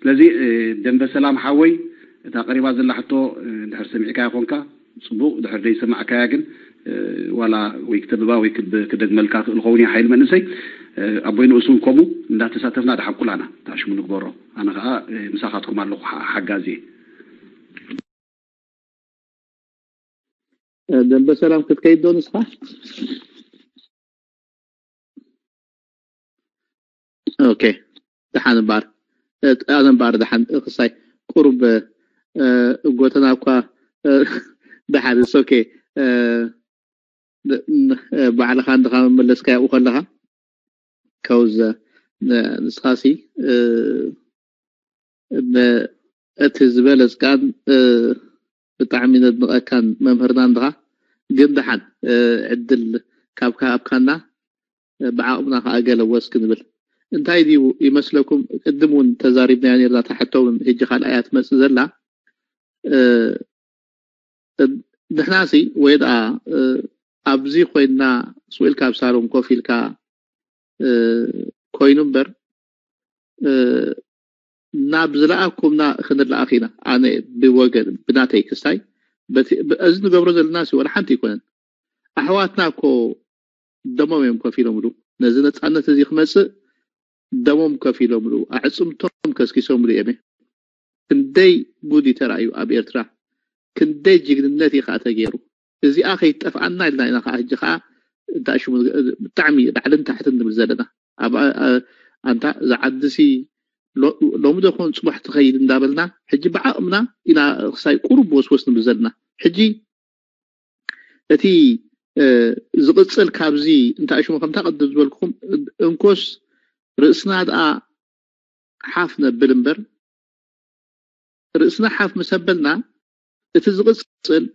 ስለዚ ደንበ ሰላም ሓወይ፣ እታ ቀሪባ ዘላ ሕቶ እንድሕር ሰሚዕካያ ኮንካ ጽቡቕ፣ ድሕር ደይሰማዕካያ ግን ዋላ ወይ ክተብባ ወይ ክደግመልካ ክእል ኸውን እየ። ሓይል መንእሰይ ኣቦይ ንእሱን ከምኡ እንዳተሳተፍና ድሓቁላና ታሽሙ ንግበሮ። ኣነ ከዓ ምሳኻትኩም ኣለኹ ሓጋዚ። ደንበ ሰላም ክትከይድ ዶ ንስኻ? ኦኬ፣ ደሓን እምበኣር። ኣነ እምበኣር ደሓን ክሳይ ቁሩብ ጎተና እኳ ደሓን ስ ኦኬ። ባዕልኻ እንድኻ መመለስካ ያብኡ ከለኻ ከውዘ ንስኻሲ እቲ ዝበለጽካን ብጣዕሚ ነድንቐካን መምህርና እንድኻ። ግን ደሓን ዕድል ካብ ከሃብካና ብዓቕምና ከዓ ገለ ወስ ክንብል። እንታይ ድዩ ይመስለኩም? ቅድም እውን ተዛሪብናዮ ነርና፣ እታ ሕቶ እውን ሕጂ ካልኣያ ትመፅእ ዘላ። ንሕናሲ ወይ ደኣ ኣብዚ ኮይንና ስቕ ኢልካ ኣብ ሳሎን ኮፍ ኢልካ ኮይኑ እምበር ናብ ዝለኣኩምና ክንለኣኽ ኢና። ኣነ ብወገን ብናተይ ክስታይ እዚ ንገብሮ ዘለና ሲ ወላ ሓንቲ ኣይኮነን። ኣሕዋትና እኮ ደሞም እዮም ከፊሎምሉ። ነዚ ነፃነት እዚ ክመፅእ ደሞም ከፊሎምሉ፣ ኣዕፅምቶም ከስኪሶምሉ እዮም። ክንደይ ጉድ እዩ ተራእዩ ኣብ ኤርትራ፣ ክንደይ ጅግንነት እዩ ከዓ ተገይሩ። እዚኣ ከይትጠፍኣና ኢልና ኢና ከዓ ሕጂ ከዓ እንታይ ሽሙ ብጣዕሚ ላዕልን ታሕትን ንብል ዘለና። ኣብ ኣንታ እዛ ዓድሲ ሎሚ ዶ ኮን ፅባሕ ትኸይድ እንዳበልና ሕጂ ብዓቕምና ኢና ክሳይ ቁሩብ ወስወስ ንብል ዘለና። ሕጂ እቲ ዝቕፅል ካብዚ እንታይ ሽሙ ከምታ ቅድም ዝበልኩኹም እንኮስ ርእስና ደኣ ሓፍ ነብል እምበር ርእስና ሓፍ ምስ ኣበልና እቲ ዝቕፅል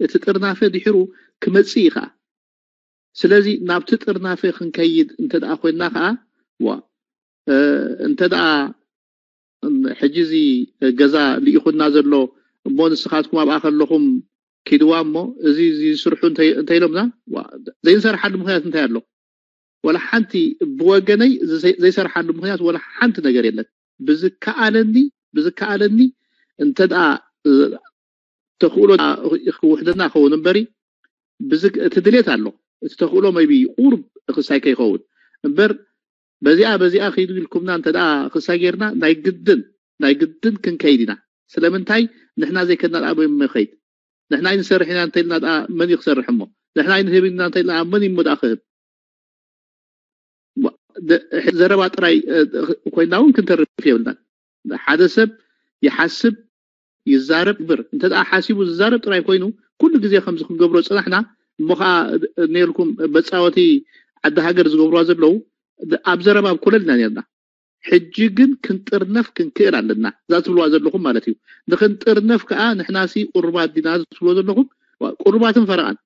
እቲ ጥርናፈ ድሒሩ ክመፅእ እዩ ከዓ። ስለዚ ናብቲ ጥርናፈ ክንከይድ እንተ ደኣ ኮይንና ከዓ ዋ እንተ ደኣ ሕጂ እዚ ገዛ ልኢኹና ዘሎ እሞ ንስኻትኩም ኣብኣ ከለኹም ኪድዋ እሞ እዚ እዚ ስርሑ እንተ ኢሎምና ዘይንሰርሓሉ ምክንያት እንታይ ኣሎ? ወላ ሓንቲ ብወገነይ ዘይሰርሓሉ ምክንያት ወላ ሓንቲ ነገር የለን። ብዝከኣለኒ ብዝከኣለኒ እንተ ደኣ ተኽእሎ ክውሕደና ክኸውን እምበሪ እቲ ድሌት ኣሎ። እቲ ተኽእሎ maybe ቁሩብ ክሳይ ከይኸውን እምበር በዚኣ በዚኣ ኪዱ ኢልኩምና እንተ ደኣ ክሳይ ጌርና ናይ ግድን ናይ ግድን ክንከይድ ኢና። ስለምንታይ ንሕና ዘይከድና ደኣ በይ መኸይድ? ንሕና ኣይንሰርሕ ኢና እንተ ኢልና ደኣ መን እዩ ክሰርሕ እሞ? ንሕና ኣይንህብ ኢና እንተ ኢልና መን እዩ እሞ ደኣ ክህብ? ዘረባ ጥራይ ኮይና እውን ክንተርፍ የብልናን። ሓደ ሰብ ይሓስብ ይዛረብ ግብር እንተ ደኣ ሓሲቡ ዝዛረብ ጥራይ ኮይኑ ኩሉ ግዜ ከምዚ ክንገብሮ ዝፀናሕና እሞ ከዓ ነልኩም መፃወቲ ዓዲ ሃገር ዝገብርዋ ዘለዉ ኣብ ዘረባ ኮለል ኢና ነርና። ሕጂ ግን ክንጥርነፍ ክንክእል ኣለና እዛ ትብልዋ ዘለኹም ማለት እዩ። ንክንጥርነፍ ከዓ ንሕናሲ ቁሩባት ዲና ዝብልዎ ዘለኹም ቁሩባትን ፈረቓን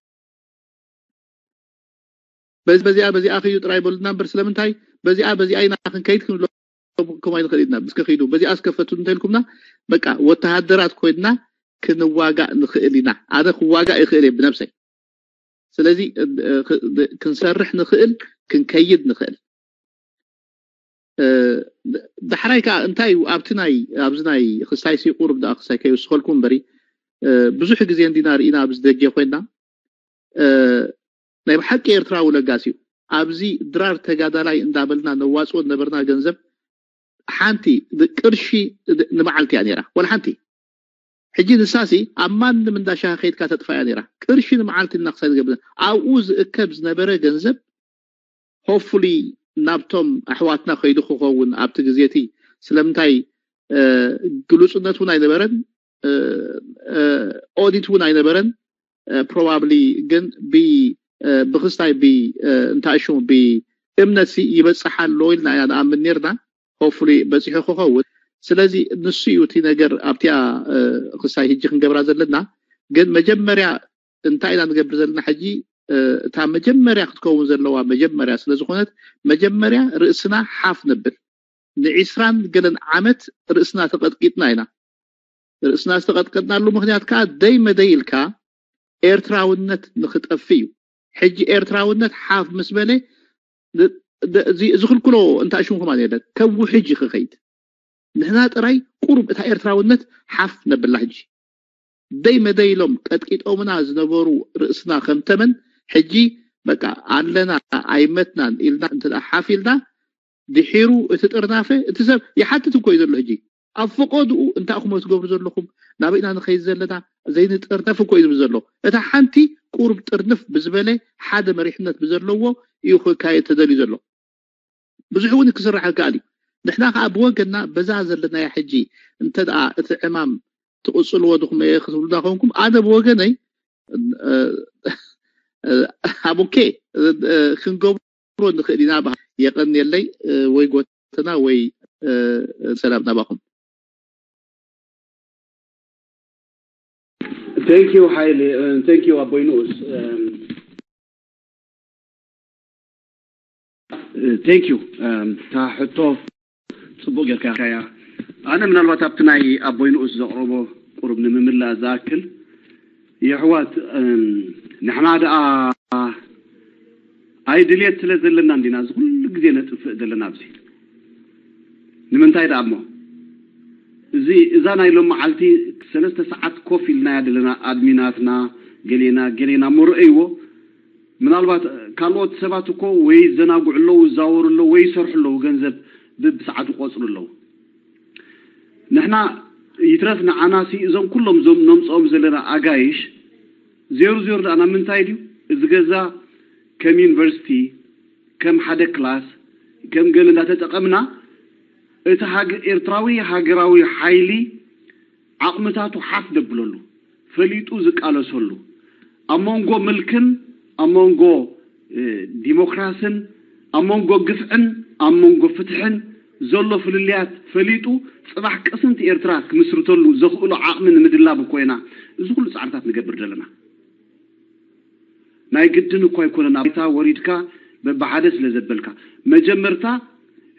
በዚ በዚኣ በዚኣ ክዩ ጥራይ በሉና እምበር ስለምንታይ በዚኣ በዚኣ ኢና ክንከይድ ክንብለኩም ኣይንኽእል ኢና። እስከ ኪዱ በዚኣ እስከ ፈትኑ እንተኢልኩምና በቃ ወተሃደራት ኮይንና ክንዋጋእ ንኽእል ኢና። ኣነ ክዋጋእ ይኽእል እየ ብነብሰይ። ስለዚ ክንሰርሕ ንኽእል ክንከይድ ንኽእል። ዳሕራይ ከዓ እንታይ እዩ ኣብቲ ናይ ኣብዚ ናይ ክሳይ ሲ ቁሩብ ደኣ ክሳይ ከይውስኸልኩም እምበሪ ብዙሕ ግዜ እንዲና ርኢና ኣብዚ ደገ ኮይና ናይ ብሓቂ ኤርትራዊ ለጋሲ እዩ። ኣብዚ ድራር ተጋዳላይ እንዳበልና ነዋፅኦ ዝነበርና ገንዘብ ሓንቲ ቅርሺ ንመዓልቲ እያ ነይራ ወላ ሓንቲ። ሕጂ ንሳሲ ኣብ ማንም እንዳሻሂ ከይድካ ተጥፋ እያ ነይራ። ቅርሺ ንመዓልቲ እናክሳይ ዝገብር ኣብኡ ዝእከብ ዝነበረ ገንዘብ hopefully ናብቶም ኣሕዋትና ከይዱ ክኸውን ኣብቲ ግዜ እቲ ስለምንታይ ግሉፅነት እውን ኣይነበረን ኦዲት እውን ኣይነበረን probably ግን ብ ብክስታይ ብ እንታይ ሽሙ ብእምነት ሲ ይበፅሕ ኣሎ ኢልና ኢና ንኣምን ነርና hopefully በፂሑ ክኸውን ስለዚ ንሱ እዩ እቲ ነገር ኣብቲኣ ክሳይ ሕጂ ክንገብራ ዘለና ግን መጀመርያ እንታይ ኢና ንገብር ዘለና ሕጂ እታ መጀመርያ ክትከውን ዘለዋ መጀመርያ ስለዝኾነት መጀመርያ ርእስና ሓፍ ነብል ንዒስራን ገለን ዓመት ርእስና ተቐጥቂጥና ኢና ርእስና ዝተቐጥቀጥናሉ ምክንያት ከዓ ደይ መደይ ኢልካ ኤርትራውነት ንክጠፍ እዩ ሕጂ ኤርትራውነት ሓፍ ምስ በለ ዝክልክሎ እንታይ ሽሙ ከማን የለን ከውሕጅ ክኸይድ ንሕና ጥራይ ቁሩብ እታ ኤርትራውነት ሓፍ ነብላ። ሕጂ ደይ መደይ ኢሎም ቀጥቂጦምና ዝነበሩ ርእስና ከም ተመን፣ ሕጂ በቃ ኣለና ኣይመትናን ኢልና እንተ ሓፍ ኢልና፣ ድሒሩ እቲ ጥርናፈ እቲ ሰብ ይሓትት እኮ እዩ ዘሎ። ሕጂ ኣብ ፈቐድኡ እንታይ ኢኹም ትገብሩ ዘለኹም? ናበይና ንኸይድ ዘለና? ዘይንጥርነፍ እኮ እዩ ዝብል ዘሎ። እታ ሓንቲ ቁሩብ ጥርንፍ ብዝበለ ሓደ መሪሕነት ብዘለዎ እዩ ክካየድ ተደልዩ ዘሎ። ብዙሕ እውን ክስራሕ ይከኣል እዩ። ንሕና ከዓ ብወገንና በዛ ዘለናያ ሕጂ እንተ ደኣ እቲ ዕማም ትቕጽልዎ ድኹም ክትብሉና ኮንኩም፣ ኣነ ብወገነይ ኣብ ኦኬ ክንገብሮ ንኽእል ኢና። የቐንየለይ። ወይ ጎተና ወይ ሰላም ናባኹም። Thank you ሓይሊ። Thank you ኣቦይ ንኡስ። Thank you። እታ ሕቶ ጽቡቕ ጌርካ ኢኻ። ኣነ ምናልባት ኣብቲ ናይ ኣቦይ ንኡስ ዘቕረቦ ቁሩብ ንምምላእ ዝኣክል፣ የሕዋት፣ ንሕና ደኣ ኣይ ድልየት ስለ ዘለና እንዲና እዚ ኩሉ ግዜ ነጥፍእ ዘለና ኣብዚ። ንምንታይ ደኣ እሞ? እዚ እዛ ናይ ሎም መዓልቲ ሰለስተ ሰዓት ኮፍ ኢልናያ ዘለና፣ ኣድሚናትና ገሌና ገሌና እሞ ረእይዎ። ምናልባት ካልኦት ሰባት እኮ ወይ ይዘናግዑ ኣለዉ፣ ይዛወሩ ኣለዉ፣ ወይ ይሰርሑ ኣለዉ፣ ገንዘብ ብብሰዓቱ ይቆጽሩ ኣለዉ። ንሕና ይትረፍ ንዓናሲ እዞም ኩሎም ዞም ነምጽኦም ዘለና ኣጋይሽ ዜሩ ዜሩ ደኣ ናብ ምንታይ ድዩ? እዚ ገዛ ከም ዩኒቨርሲቲ፣ ከም ሓደ ክላስ፣ ከም ገለ እንዳተጠቐምና እቲ ኤርትራዊ ሃገራዊ ሓይሊ ዓቕምታቱ ሓፍ ደብለሉ፣ ፈሊጡ ዝቃለሰሉ፣ ኣብ መንጎ ምልክን ኣብ መንጎ ዲሞክራስን ኣብ መንጎ ግፍዕን ኣብ መንጎ ፍትሕን ዘሎ ፍልልያት ፈሊጡ ጽባሕ ቅስንቲ ኤርትራ ክምስርተሉ ዘኽእሎ ዓቕሚ ንምድላብ እኮ ኢና እዚ ኩሉ ጻዕርታት ንገብር ዘለና። ናይ ግድን እኮ ኣይኮነን ኣብ ባይታ ወሪድካ በብሓደ ስለ ዘበልካ። መጀመርታ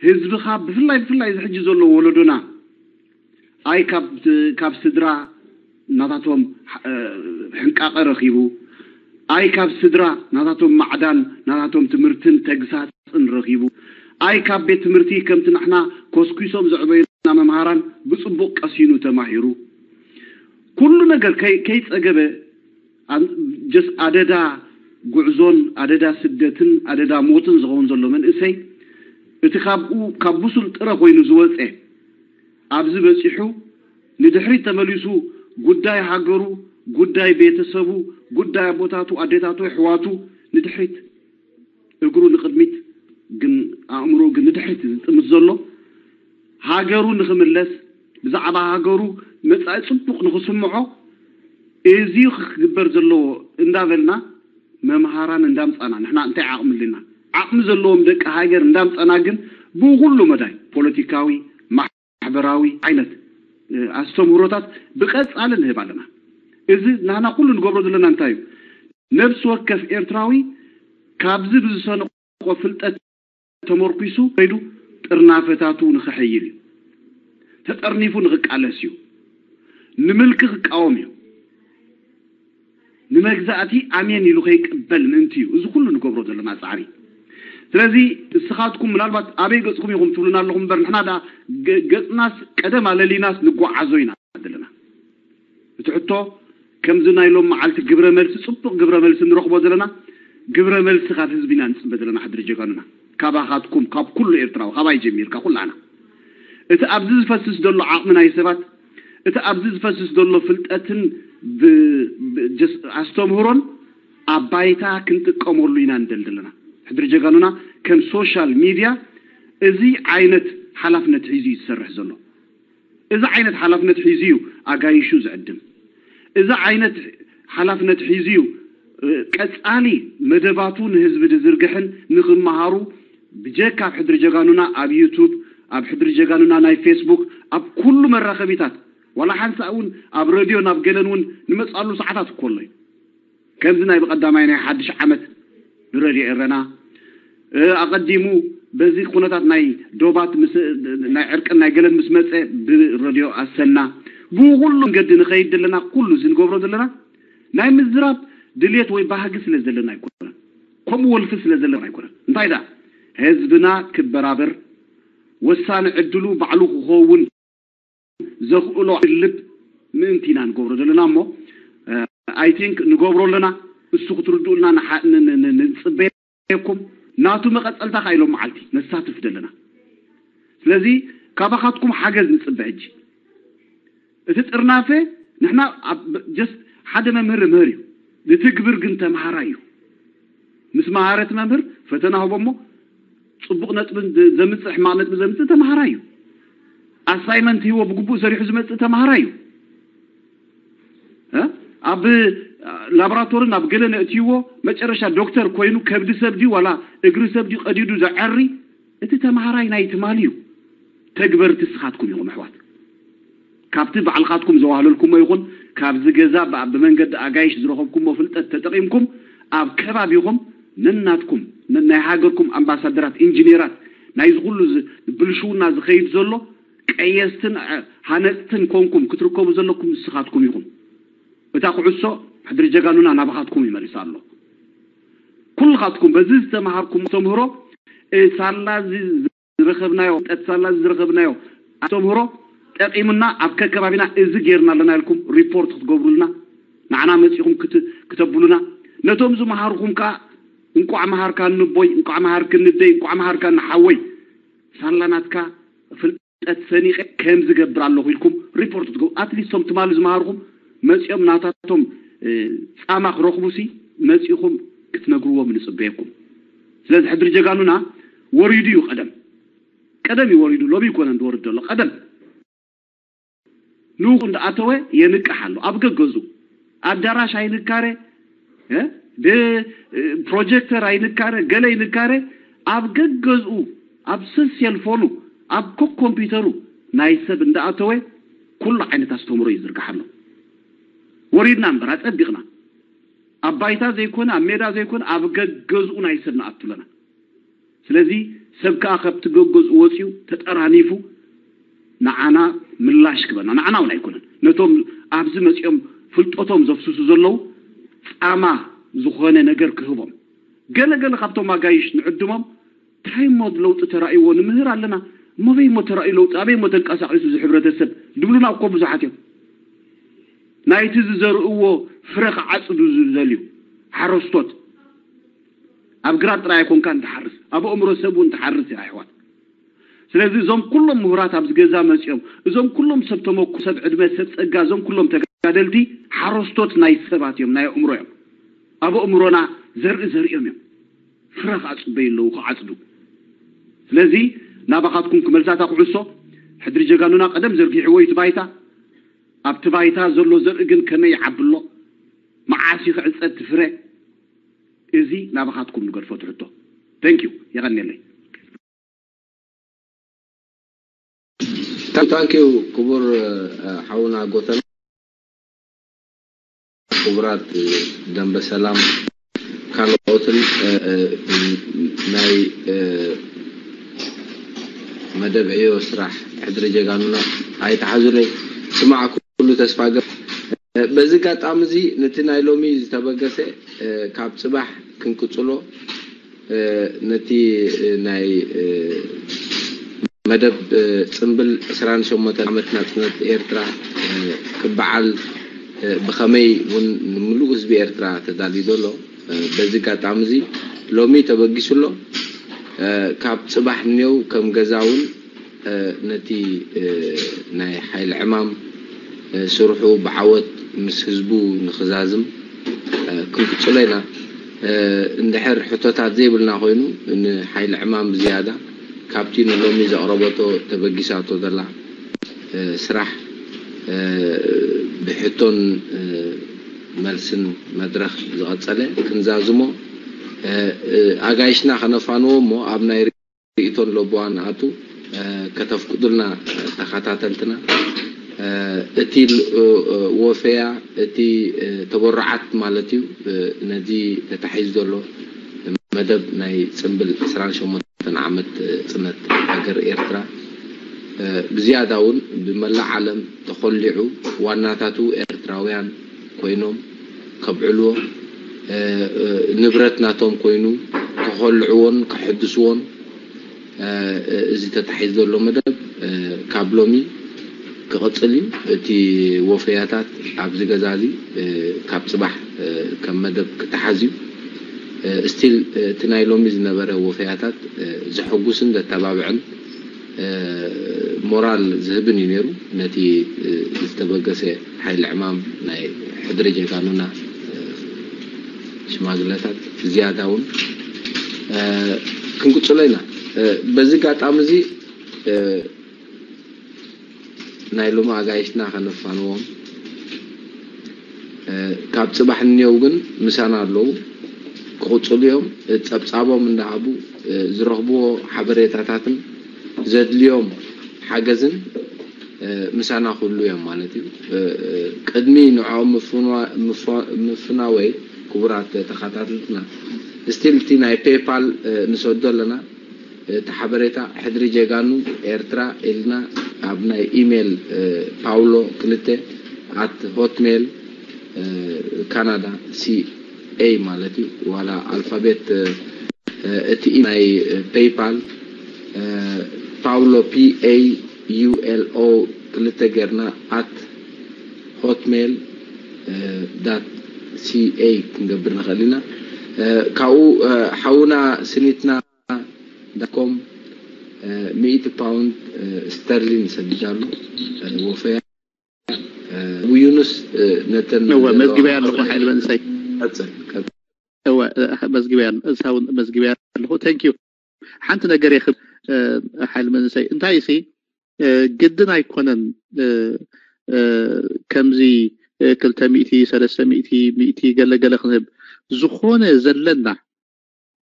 ህዝብኻ ብፍላይ ብፍላይ እዚ ሕጂ ዘሎ ወለዶና ኣይ ካብ ካብ ስድራ ናታቶም ሕንቃቐ ረኺቡ፣ ኣይ ካብ ስድራ ናታቶም ማዕዳን ናታቶም ትምህርትን ተግሳጽን ረኺቡ፣ ኣይ ካብ ቤት ትምህርቲ ከምቲ ንሕና ኮስኲሶም ዘዕበዩና መምሃራን ብጽቡቕ ቀሲኑ ተማሂሩ ኩሉ ነገር ከይጸገበ just ኣደዳ ጉዕዞን ኣደዳ ስደትን ኣደዳ ሞትን ዝኸውን ዘሎ መንእሰይ እቲ ካብኡ ካብ ብሱል ጥረ ኮይኑ ዝወፀ ኣብዚ በፂሑ ንድሕሪት ተመሊሱ ጉዳይ ሃገሩ ጉዳይ ቤተሰቡ ጉዳይ ኣቦታቱ ኣዴታቱ ኣሕዋቱ ንድሕሪት እግሩ ንቕድሚት ግን ኣእምሮኡ ግን ንድሕሪት ዝጥምት ዘሎ ሃገሩ ንኽምለስ ብዛዕባ ሃገሩ መፃኢ ፅቡቕ ንኽስምዖ እዚ ክግበር ዘለዎ እንዳበልና መምሃራን እንዳምፃና ንሕና እንታይ ዓቕሚ ኣለና? ዓቕሚ ዘለዎም ደቂ ሃገር እንዳምፃና ግን ብኩሉ መዳይ ፖለቲካዊ፣ ማሕበራዊ ዓይነት ኣስተምህሮታት ብቐፃሊ ንህብ ኣለና። እዚ ናህና ኩሉ ንገብሮ ዘለና እንታይ እዩ? ነብሲ ወከፍ ኤርትራዊ ካብዚ ብዝሰነቆ ፍልጠት ተመርኲሱ ከይዱ ጥርናፈታቱ ንኽሕይል እዩ። ተጠርኒፉ ንኽቃለስ እዩ። ንምልኪ ክቃወም እዩ። ንመግዛእቲ ኣሜን ኢሉ ከይቅበል ምእንቲ እዩ እዚ ኩሉ ንገብሮ ዘለና ጻዕሪ። ስለዚ እስኻትኩም ምናልባት ኣበይ ገጽኩም ኢኹም ትብሉና ኣለኹም እምበር ንሕና ደኣ ገጽናስ ቀደም ኣለሊናስ ንጓዓዞ ኢና ዘለና። እቲ ሕቶ ከምዚ ናይ ሎም መዓልቲ ግብረ መልሲ ጽቡቕ ግብረ መልሲ ንረኽቦ ዘለና ግብረ መልሲ ካብ ህዝቢ ኢና ንጽበ ዘለና ሕድሪ ጀጋኑና ካባኻትኩም ካብ ኩሉ ኤርትራዊ ካባይ ጀሚርካ ኩላና እቲ ኣብዚ ዝፈስስ ዘሎ ዓቕሚ ናይ ሰባት እቲ ኣብዚ ዝፈስስ ዘሎ ፍልጠትን ኣስተምህሮን ኣብ ባይታ ክንጥቀመሉ ኢና ንደል ዘለና ሕድሪ ጀጋኑና ከም ሶሻል ሚድያ እዚ ዓይነት ሓላፍነት ሒዙ እዩ ዝሰርሕ ዘሎ እዚ ዓይነት ሓላፍነት ሒዙ እዩ ኣጋይሹ ዝዕድም። እዚ ዓይነት ሓላፍነት ሒዙ እዩ ቀጻሊ መደባቱ ንህዝቢ ዝዝርግሕን ንኽመሃሩ ብጀካ ኣብ ሕድሪ ጀጋኑና ኣብ ዩቱብ፣ ኣብ ሕድሪ ጀጋኑና ናይ ፌስቡክ፣ ኣብ ኩሉ መራኸቢታት ዋላ ሓንሳእ እውን ኣብ ረድዮ ናብ ገለን እውን ንመፅኣሉ ሰዓታት እኮ ኣሎ እዩ። ከምዚ ናይ ብቐዳማይ ናይ ሓድሽ ዓመት ብረድዮ ኤረና ኣቐዲሙ በዚ ኩነታት ናይ ዶባት ናይ ዕርቅን ናይ ገለን ምስ መፀ ብረድዮ ኣሰና ብኩሉ መንገዲ ንኸይድ ዘለና ኩሉ እዚ ንገብሮ ዘለና ናይ ምዝራብ ድልየት ወይ ባህጊ ስለ ዘለና ኣይኮነን። ከምኡ ወልፊ ስለ ዘለና ኣይኮነን። እንታይ ደኣ ህዝብና ክበራበር ወሳኒ ዕድሉ ባዕሉ ክኸውን ዘኽእሎ ልብ ምእንቲ ኢና ንገብሮ ዘለና እሞ፣ I think ንገብሮ ኣለና። እሱ ክትርድኡልና ንሓ- ን- ን- ን- ንጽበየኩም። ናቱ መቐጸልታ ከኣ ኢሎም መዓልቲ ነሳትፍ ዘለና። ስለዚ ካባኻትኩም ሓገዝ ንጽበ። ሕጂ እቲ ጥርናፈ ንሕና just ሓደ መምህር ምህር እዩ፣ ዝትግብር ግን ተምሃራይ እዩ። ምስ መሃረ እቲ መምህር ፈተና ህቦ እሞ ጽቡቕ ነጥቢ ዘምጽእ ሕማቕ ነጥቢ ዘምጽእ ተምሃራይ እዩ። ኣሳይመንት ህቦ ብግቡእ ሰሪሑ ዝመጽእ ተምሃራይ እዩ። ኣብ ላቦራቶሪ ናብ ገለ ነእትይዎ መጨረሻ ዶክተር ኮይኑ ከብዲ ሰብ ድዩ ዋላ እግሪ ሰብ ድዩ ቀዲዱ ዘዐሪ፣ እቲ ተምሃራይ ናይ ትማሊ እዩ። ተግበርቲ ንስኻትኩም ኢኹም ኣሕዋት። ካብቲ ባዕልኻትኩም ዘዋህለልኩሞ ይኹን ካብዚ ገዛ ብመንገዲ ኣጋይሽ ዝረኸብኩሞ ፍልጠት ተጠቒምኩም ኣብ ከባቢኹም ነናትኩም ናይ ሃገርኩም ኣምባሳደራት፣ ኢንጂነራት፣ ናይዚ ኩሉ ብልሽውና ዝኸይድ ዘሎ ቀየስትን ሃነፅትን ኮንኩም ክትርከቡ ዘለኩም ንስኻትኩም ኢኹም። እታ ኩዕሶ ሕድሪ ጀጋኑና ናባኻትኩም ይመልሳ ኣሎ። ኩልኻትኩም በዚ ዝተምሃርኩም ኣስተምህሮ፣ ሳላ እዚ ዝረኸብናዮ ፍልጠት፣ ሳላ እዚ ዝረኸብናዮ ኣስተምህሮ ጠቒሙና ኣብ ከከባቢና እዚ ጌርና ኣለና ኢልኩም ሪፖርት ክትገብሩልና ንዓና መፂኹም ክተብሉና፣ ነቶም ዝመሃርኹም ከዓ እንቋዕ መሃርካ ንቦይ፣ እንቋዕ መሃርክ ንደይ፣ እንቋዕ መሃርካ ንሓወይ፣ ሳላ ናትካ ፍልጠት ሰኒቐ ከምዚ ገብር ኣለኹ ኢልኩም ሪፖርት ትገብሩ። ኣትሊስት ቶም ትማሊ ዝመሃርኹም መፂኦም ናታቶም ፃማ ክረኽቡ ሲ መፂኹም ክትነግርዎም ንፅበየኩም። ስለዚ ሕድሪ ጀጋኑና ወሪዱ እዩ። ቀደም ቀደም እዩ ወሪዱ፣ ሎሚ ይኮነ ዝወርድ ዘሎ። ቀደም ንኡ እንዳኣተወ የንቅሕ ኣሎ። ኣብ ገገዙ ኣዳራሽ ኣይንካረ፣ ፕሮጀክተር ኣይንካረ፣ ገለ ይንካረ፣ ኣብ ገገዝኡ ኣብ ሰሴልፎኑ ኣብ ኮምፒውተሩ ናይ ሰብ እንዳኣተወ ኩሉ ዓይነት ኣስተምሮ ይዝርግሓ ኣሎ። ወሪድና እምበር ኣፀቢቕና ኣብ ባይታ ዘይኮነ ኣብ ሜዳ ዘይኮነ ኣብ ገገዝኡ ናይ ሰብ ንኣቱ ኣለና። ስለዚ ሰብ ከኣ ካብቲ ገገዝኡ ወፂኡ ተጠራኒፉ ንዓና ምላሽ ክበና፣ ንዓና እውን ኣይኮነን፣ ነቶም ኣብዚ መፂኦም ፍልጠቶም ዘፍስሱ ዘለዉ ፃማ ዝኾነ ነገር ክህቦም። ገለ ገለ ካብቶም ኣጋይሽ ንዕድሞም እንታይ እሞ ለውጢ ተራእይዎ ንምህር ኣለና። እሞ ኣበይ እሞ ተራእዩ ለውጢ? ኣበይ እሞ ተንቀሳቒሱ እዚ ሕብረተሰብ? ዝብሉና እኮ ብዙሓት እዮም። ናይቲ ዝዘርእዎ ፍረ ክዓፅዱ ዝደልዩ ሓረስቶት ኣብ ግራት ጥራይ ኣይኮንካን ትሓርስ፣ ኣብ ኣእምሮ ሰብ እውን ትሓርስ ኢኻ ኣሕዋት። ስለዚ እዞም ኩሎም ምሁራት ኣብዚ ገዛ መፂኦም፣ እዞም ኩሎም ሰብ ተመኩ፣ ሰብ ዕድመ፣ ሰብ ፀጋ፣ እዞም ኩሎም ተጋደልቲ ሓረስቶት ናይ ሰባት እዮም፣ ናይ ኣእምሮ እዮም። ኣብ ኣእምሮና ዘርኢ ዘሪኦም እዮም። ፍረ ክኣፅበዩ ኣለዉ ክዓፅዱ። ስለዚ ናባኻትኩም ክመልሳታ ኩዕሶ ሕድሪ ጀጋኑና ቀደም ዘርጊሕዎ እዩ እቲ ባይታ። ኣብቲ ባይታ ዘሎ ዘርኢ ግን ከመይ ይዓቢ ኣሎ? መዓስ እዩ ክዕፀድ እቲ ፍረ? እዚ ናባኻትኩም ንገድፎ ትሕቶ። Thank you። የቐንየለይ። ታንኪዩ ክቡር ሓውና ጎተና። ክቡራት ደንበ ሰላም ካልኦትን ናይ መደብ ዕዮ ስራሕ ሕድሪ ጀጋኑና ኣይትሓዙለይ። ስማዕ ኩሉ ተስፋ ገ በዚ ጋጣሚ እዚ ነቲ ናይ ሎሚ ዝተበገሰ ካብ ፅባሕ ክንቅፅሎ ነቲ ናይ መደብ ፅምብል ዕስራን ሸሞንተን ዓመት ናፅነት ኤርትራ ክበዓል ብኸመይ እውን ንምሉእ ህዝቢ ኤርትራ ተዳልዩ ዘሎ በዚ ጋጣሚ እዚ ሎሚ ተበጊሱ ኣሎ። ካብ ፅባሕ እኒው ከም ገዛ እውን ነቲ ናይ ሓይሊ ዕማም ስርሑ ብዓወት ምስ ህዝቡ ንክዛዝም ክንቅፅሎ ኢና። እንድሕር ሕቶታት ዘይብልና ኮይኑ ንሓይሊ ዕማም ብዝያዳ ካብቲ ንሎሚ ዘቕረበቶ ተበጊሳቶ ዘላ ስራሕ ብሕቶን መልስን መድረኽ ዝቐፀለ ክንዛዝሞ ኣጋይሽና ከነፋንዎ እሞ ኣብ ናይ ርእይቶን ለቦዋን ኣቱ ከተፍቅዱልና ተኸታተልትና እቲ ወፈያ እቲ ተበረዓት ማለት እዩ ነዚ ተታሒዙ ዘሎ መደብ ናይ ፅምብል ዕስራን ሸሞንተን ዓመት ፅነት ሃገር ኤርትራ ብዝያዳ እውን ብመላእ ዓለም ተኾሊዑ ዋናታቱ ኤርትራውያን ኮይኖም ከብዕልዎ ንብረት ናቶም ኮይኑ ከኾልዕዎን ከሐድስዎን እዚ ተታሒዙ ዘሎ መደብ ካብ ሎሚ ክቕጽል እዩ። እቲ ወፈያታት ኣብዚ ገዛ እዚ ካብ ጽባሕ ከም መደብ ክተሓዝ እዩ። ስቲል እቲ ናይ ሎሚ ዝነበረ ወፈያታት ዘሐጉስን ዘተባብዕን ሞራል ዝህብን እዩ ነይሩ። ነቲ ዝተበገሰ ሓይሊ ዕማም ናይ ሕድሪ ጀጋኑና ሽማግለታት ዝያዳ እውን ክንቅጽሎ ኢና። በዚ ኣጋጣሚ እዚ ናይ ሎሚ ኣጋይሽና ከነፋንዎም ካብ ጽባሕ ንኔው ግን ምሳና ኣለዉ። ክቕጽሉ እዮም። ጸብጻቦም እንዳሃቡ ዝረኽብዎ ሓበሬታታትን ዘድልዮም ሓገዝን ምሳና ክህሉ እዮም ማለት እዩ። ቅድሚ ንዕኦም ምፍናወይ ክቡራት ተኸታተልትና ስቲል እቲ ናይ ፔፓል ንሰዶ ኣለና። እቲ ሓበሬታ ሕድሪ ጀጋኑ ኤርትራ ኢልና ኣብ ናይ ኢሜል ፓውሎ ክልተ ኣት ሆትሜል ካናዳ ሲኤ ማለት እዩ። ዋላ ኣልፋቤት እቲ ናይ ፔይፓል ፓውሎ ፒ ኤ ዩ ኤል ኦ ክልተ ጌርና ኣት ሆትሜል ዳት ሲኤ ክንገብር ንኽእል ኢና። ካብኡ ሓውና ስኒትና ዳኮም ሚእቲ ፓውንድ ስተርሊን ይሰድድ ኣሎ። ወፈያ ዩኑስ ነተን እወ መዝግበያ ኣለኹ። ሓይል መንሰይ ቀጽል ቀጽል። እወ መዝግበያ እሳውን መዝግበያ ኣለኹ። Thank you። ሓንቲ ነገር የኽብ ሓይል መንሰይ እንታይ ሲ ግድን ኣይኮነን ከምዚ ክልተ ሚእቲ ሰለስተ ሚእቲ ሚእቲ ገለገለ ክንህብ ዝኾነ ዘለና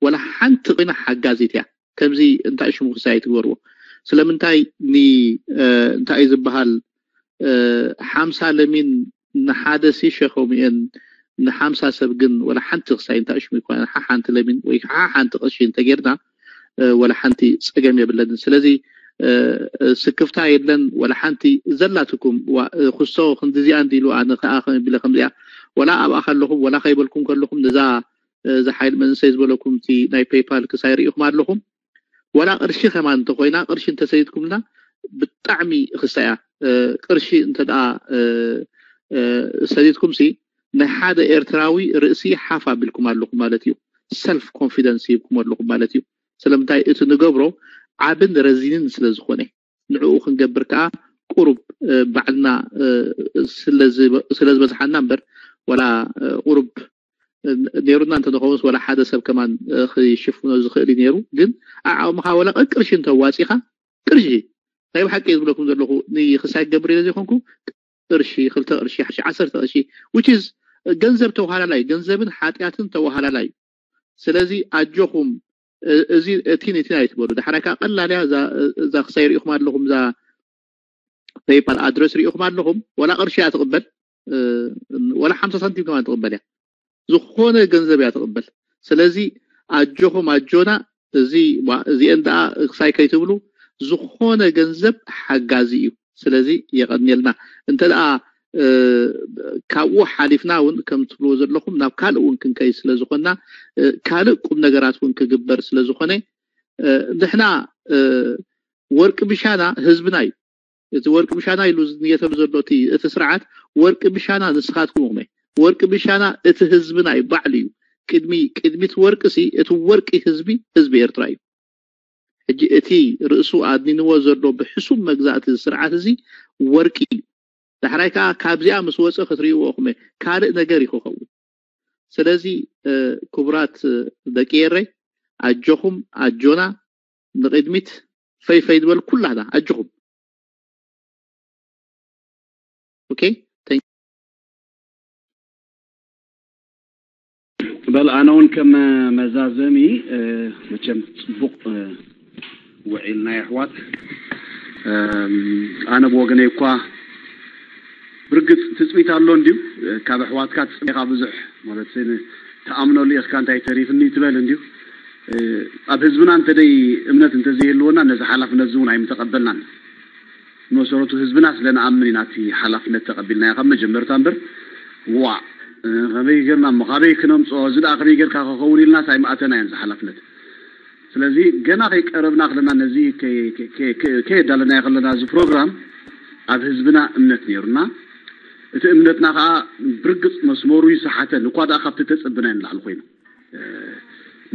ወላ ሓንቲ ኮይና ሓጋዚት እያ። ከምዚ እንታይ ሽሙ ክሳይ ትግበርዎ ስለምንታይ ን እንታይ ዝበሃል ሓምሳ ለሚን ንሓደ ሲ ሸኸሙ እየን ንሓምሳ ሰብ ግን ወላ ሓንቲ ክሳይ እንታይ ሽሙ ይኮነ ሓንቲ ለሚን ወይ ሓንቲ ቅርሺ እንተጌርና ወላ ሓንቲ ጸገም የብለንን። ስለዚ ስክፍታ የለን ወላ ሓንቲ ዘላትኩም ክሶ ክንዲዚኣ እንዲሉ ኣነ ከዓ ቢለ ከምዚኣ ወላ ኣብኣ ከለኹም ወላ ከይበልኩም ከለኹም ነዛ እዚ ሓይል መንሰይ ዝበለኩም እቲ ናይ ፔይፓል ክሳይ ርኢኹም ኣለኹም። ወላ ቅርሺ ከማን እንተኮይና ቅርሺ እንተሰይድኩምና ብጣዕሚ ክሳያ ቅርሺ እንተ ደኣ ሰዲድኩም ሲ ናይ ሓደ ኤርትራዊ ርእሲ ሓፍ ኣቢልኩም ኣለኹም ማለት እዩ። ሰልፍ ኮንፊደንስ ሂብኩም ኣለኹም ማለት እዩ። ስለምንታይ እቲ ንገብሮ ዓብን ረዚንን ስለ ዝኾነ ንዕኡ ክንገብር ከዓ ቁሩብ ባዕልና ስለ ዝበዝሓና እምበር ወላ ቁሩብ ነይሩና እንተንኸውንስ ወላ ሓደ ሰብ ከማን ክሽፍኖ ዝኽእል እዩ ነይሩ። ግን ኣዓቕምኻ ወላ ቅርሺ እንተዋፂኻ ቅርሺ ናይ ብሓቂ ዝብለኩም ዘለኹ ንክሳይ ክገብር ኢለ ዘይኮንኩ ቅርሺ ክልተ ቅርሺ ሓሽ ዓሰርተ ቅርሺ which is ገንዘብ ተወሃላላይ ገንዘብን ሓጢኣትን ተወሃላላይ እዩ። ስለዚ ኣጆኹም እዚ እቲን እቲን ኣይትበሉ። ዳሕራይ ከዓ ቀላል እያ እዛ ክሳይ ርኢኹም ኣለኹም እዛ ፔይፓል ኣድረስ ርኢኹም ኣለኹም ወላ ቅርሺ እያ ትቕበል ወላ ሓምሳ ሳንቲም ከማን ትቕበል እያ። ዝኾነ ገንዘብ እያ ትቕበል። ስለዚ ኣጆኹም ኣጆና እዚ እዚአን ደኣ ክሳይ ከይትብሉ ዝኾነ ገንዘብ ሓጋዚ እዩ። ስለዚ የቐንየልና። እንተ ደኣ ካብኡ ሓሊፍና እውን ከም ትብልዎ ዘለኹም ናብ ካልእ እውን ክንከይ ስለ ዝኾንና ካልእ ቁም ነገራት እውን ክግበር ስለ ዝኾነ ንሕና ወርቂ ብሻና ህዝብና እዩ። እቲ ወርቂ ብሻና ኢሉ ዝንየተሉ ዘሎ እቲ ስርዓት ወርቂ ብሻና ንስኻትኩም ኢኹም። ወርቂ ብሻና እቲ ህዝብና እዩ ባዕሉ እዩ። ቅድሚ ቅድሚት ወርቂ ሲ እቲ ወርቂ ህዝቢ ህዝቢ ኤርትራ እዩ። ሕጂ እቲ ርእሱ ኣድኒንዎ ዘሎ ብሕሱም መግዛእቲ ስርዓት እዚ ወርቂ እዩ። ዳሕራይ ከዓ ካብዚኣ ምስ ወፀ ክትርእይዎ ኢኹም ካልእ ነገር እዩ ክኸውን። ስለዚ ክቡራት ደቂ ኤረይ ኣጆኹም ኣጆና ንቕድሚት ፈይ ፈይ ዝበል ኩላና ኣጆኹም። ኦኬ በል ኣነ እውን ከም መዛዘሚ መቸም ፅቡቕ ውዒልና የሕዋት ኣነ ብወገነይ እኳ ብርግፅ ትፅቢት ኣሎ እንድዩ ካብ ኣሕዋትካ ትፅቢኻ ብዙሕ ማለት ተኣምነሉ ኢኽካ እንታይ ተሪፍኒ ትበል እንድዩ ኣብ ህዝብና እንተደይ እምነት እንተዘይህልወና ነዚ ሓላፍነት እውን ኣይምተቐበልናን መሰረቱ ህዝብና ስለ ንኣምን ኢና እቲ ሓላፍነት ተቐቢልናዮ ካብ መጀመርታ እምበር ዋዕ ከመይ ጌርና እሞ ካበይ ክነምፅኦ እዚ ደኣ ከመይ ጌርካ ክኸውን ኢልናስ ኣይምኣተናዮን እዚ ሓላፍነት ስለዚ ገና ከይቀረብና ከለና ነዚ ከየዳለናዮ ከለና እዚ ፕሮግራም ኣብ ህዝብና እምነት ነይሩና። እቲ እምነትና ከዓ ብርግፅ መስመሩ ይሰሓተ፣ ንኳ ደኣ ካብቲ ተፀብናዮ ንላዕሊ ኮይኑ።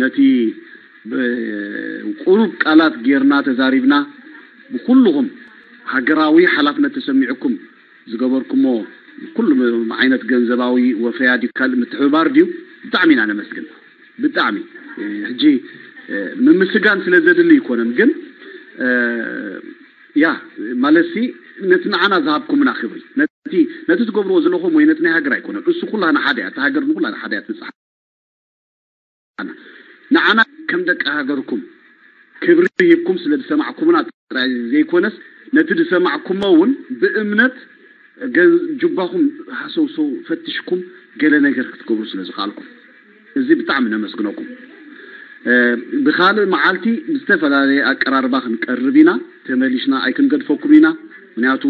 ነቲ ብቁሩብ ቃላት ጌርና ተዛሪብና፣ ብኩልኹም ሃገራዊ ሓላፍነት ተሰሚዕኩም ዝገበርኩሞ ኩሉ ዓይነት ገንዘባዊ ወፈያ ድዩ ካልእ ምትሕብባር ድዩ፣ ብጣዕሚ ኢና ነመስግን። ብጣዕሚ ሕጂ ምምስጋን ስለ ዘድሊ ኣይኮነን፣ ግን ያ ማለትሲ ነቲ ንዓና ዝሃብኩምና ክብሪ፣ ነቲ ነቲ ትገብርዎ ዘለኹም ወይ ነቲ ናይ ሃገር ኣይኮነን። እሱ ኩላና ሓደ እያ፣ እታ ሃገር ንኩላና ሓደ እያ ትብጽሓ። ንዓና ከም ደቂ ሃገርኩም ክብሪ ሂብኩም ስለ ዝሰማዕኩምና ጥራይ ዘይኮነስ፣ ነቲ ዝሰማዕኩሞ እውን ብእምነት ገ- ጁባኹም ሃሰውሰው ፈትሽኩም ገለ ነገር ክትገብሩ ስለ ዝኸኣልኩም፣ እዚ ብጣዕሚ ነመስግነኩም። እ፣ ብኻልእ መዓልቲ ብዝተፈላለየ ኣቀራርባ ክንቀርብ ኢና፣ ተመሊስና ኣይክንገድፈኩም ኢና። ምክንያቱ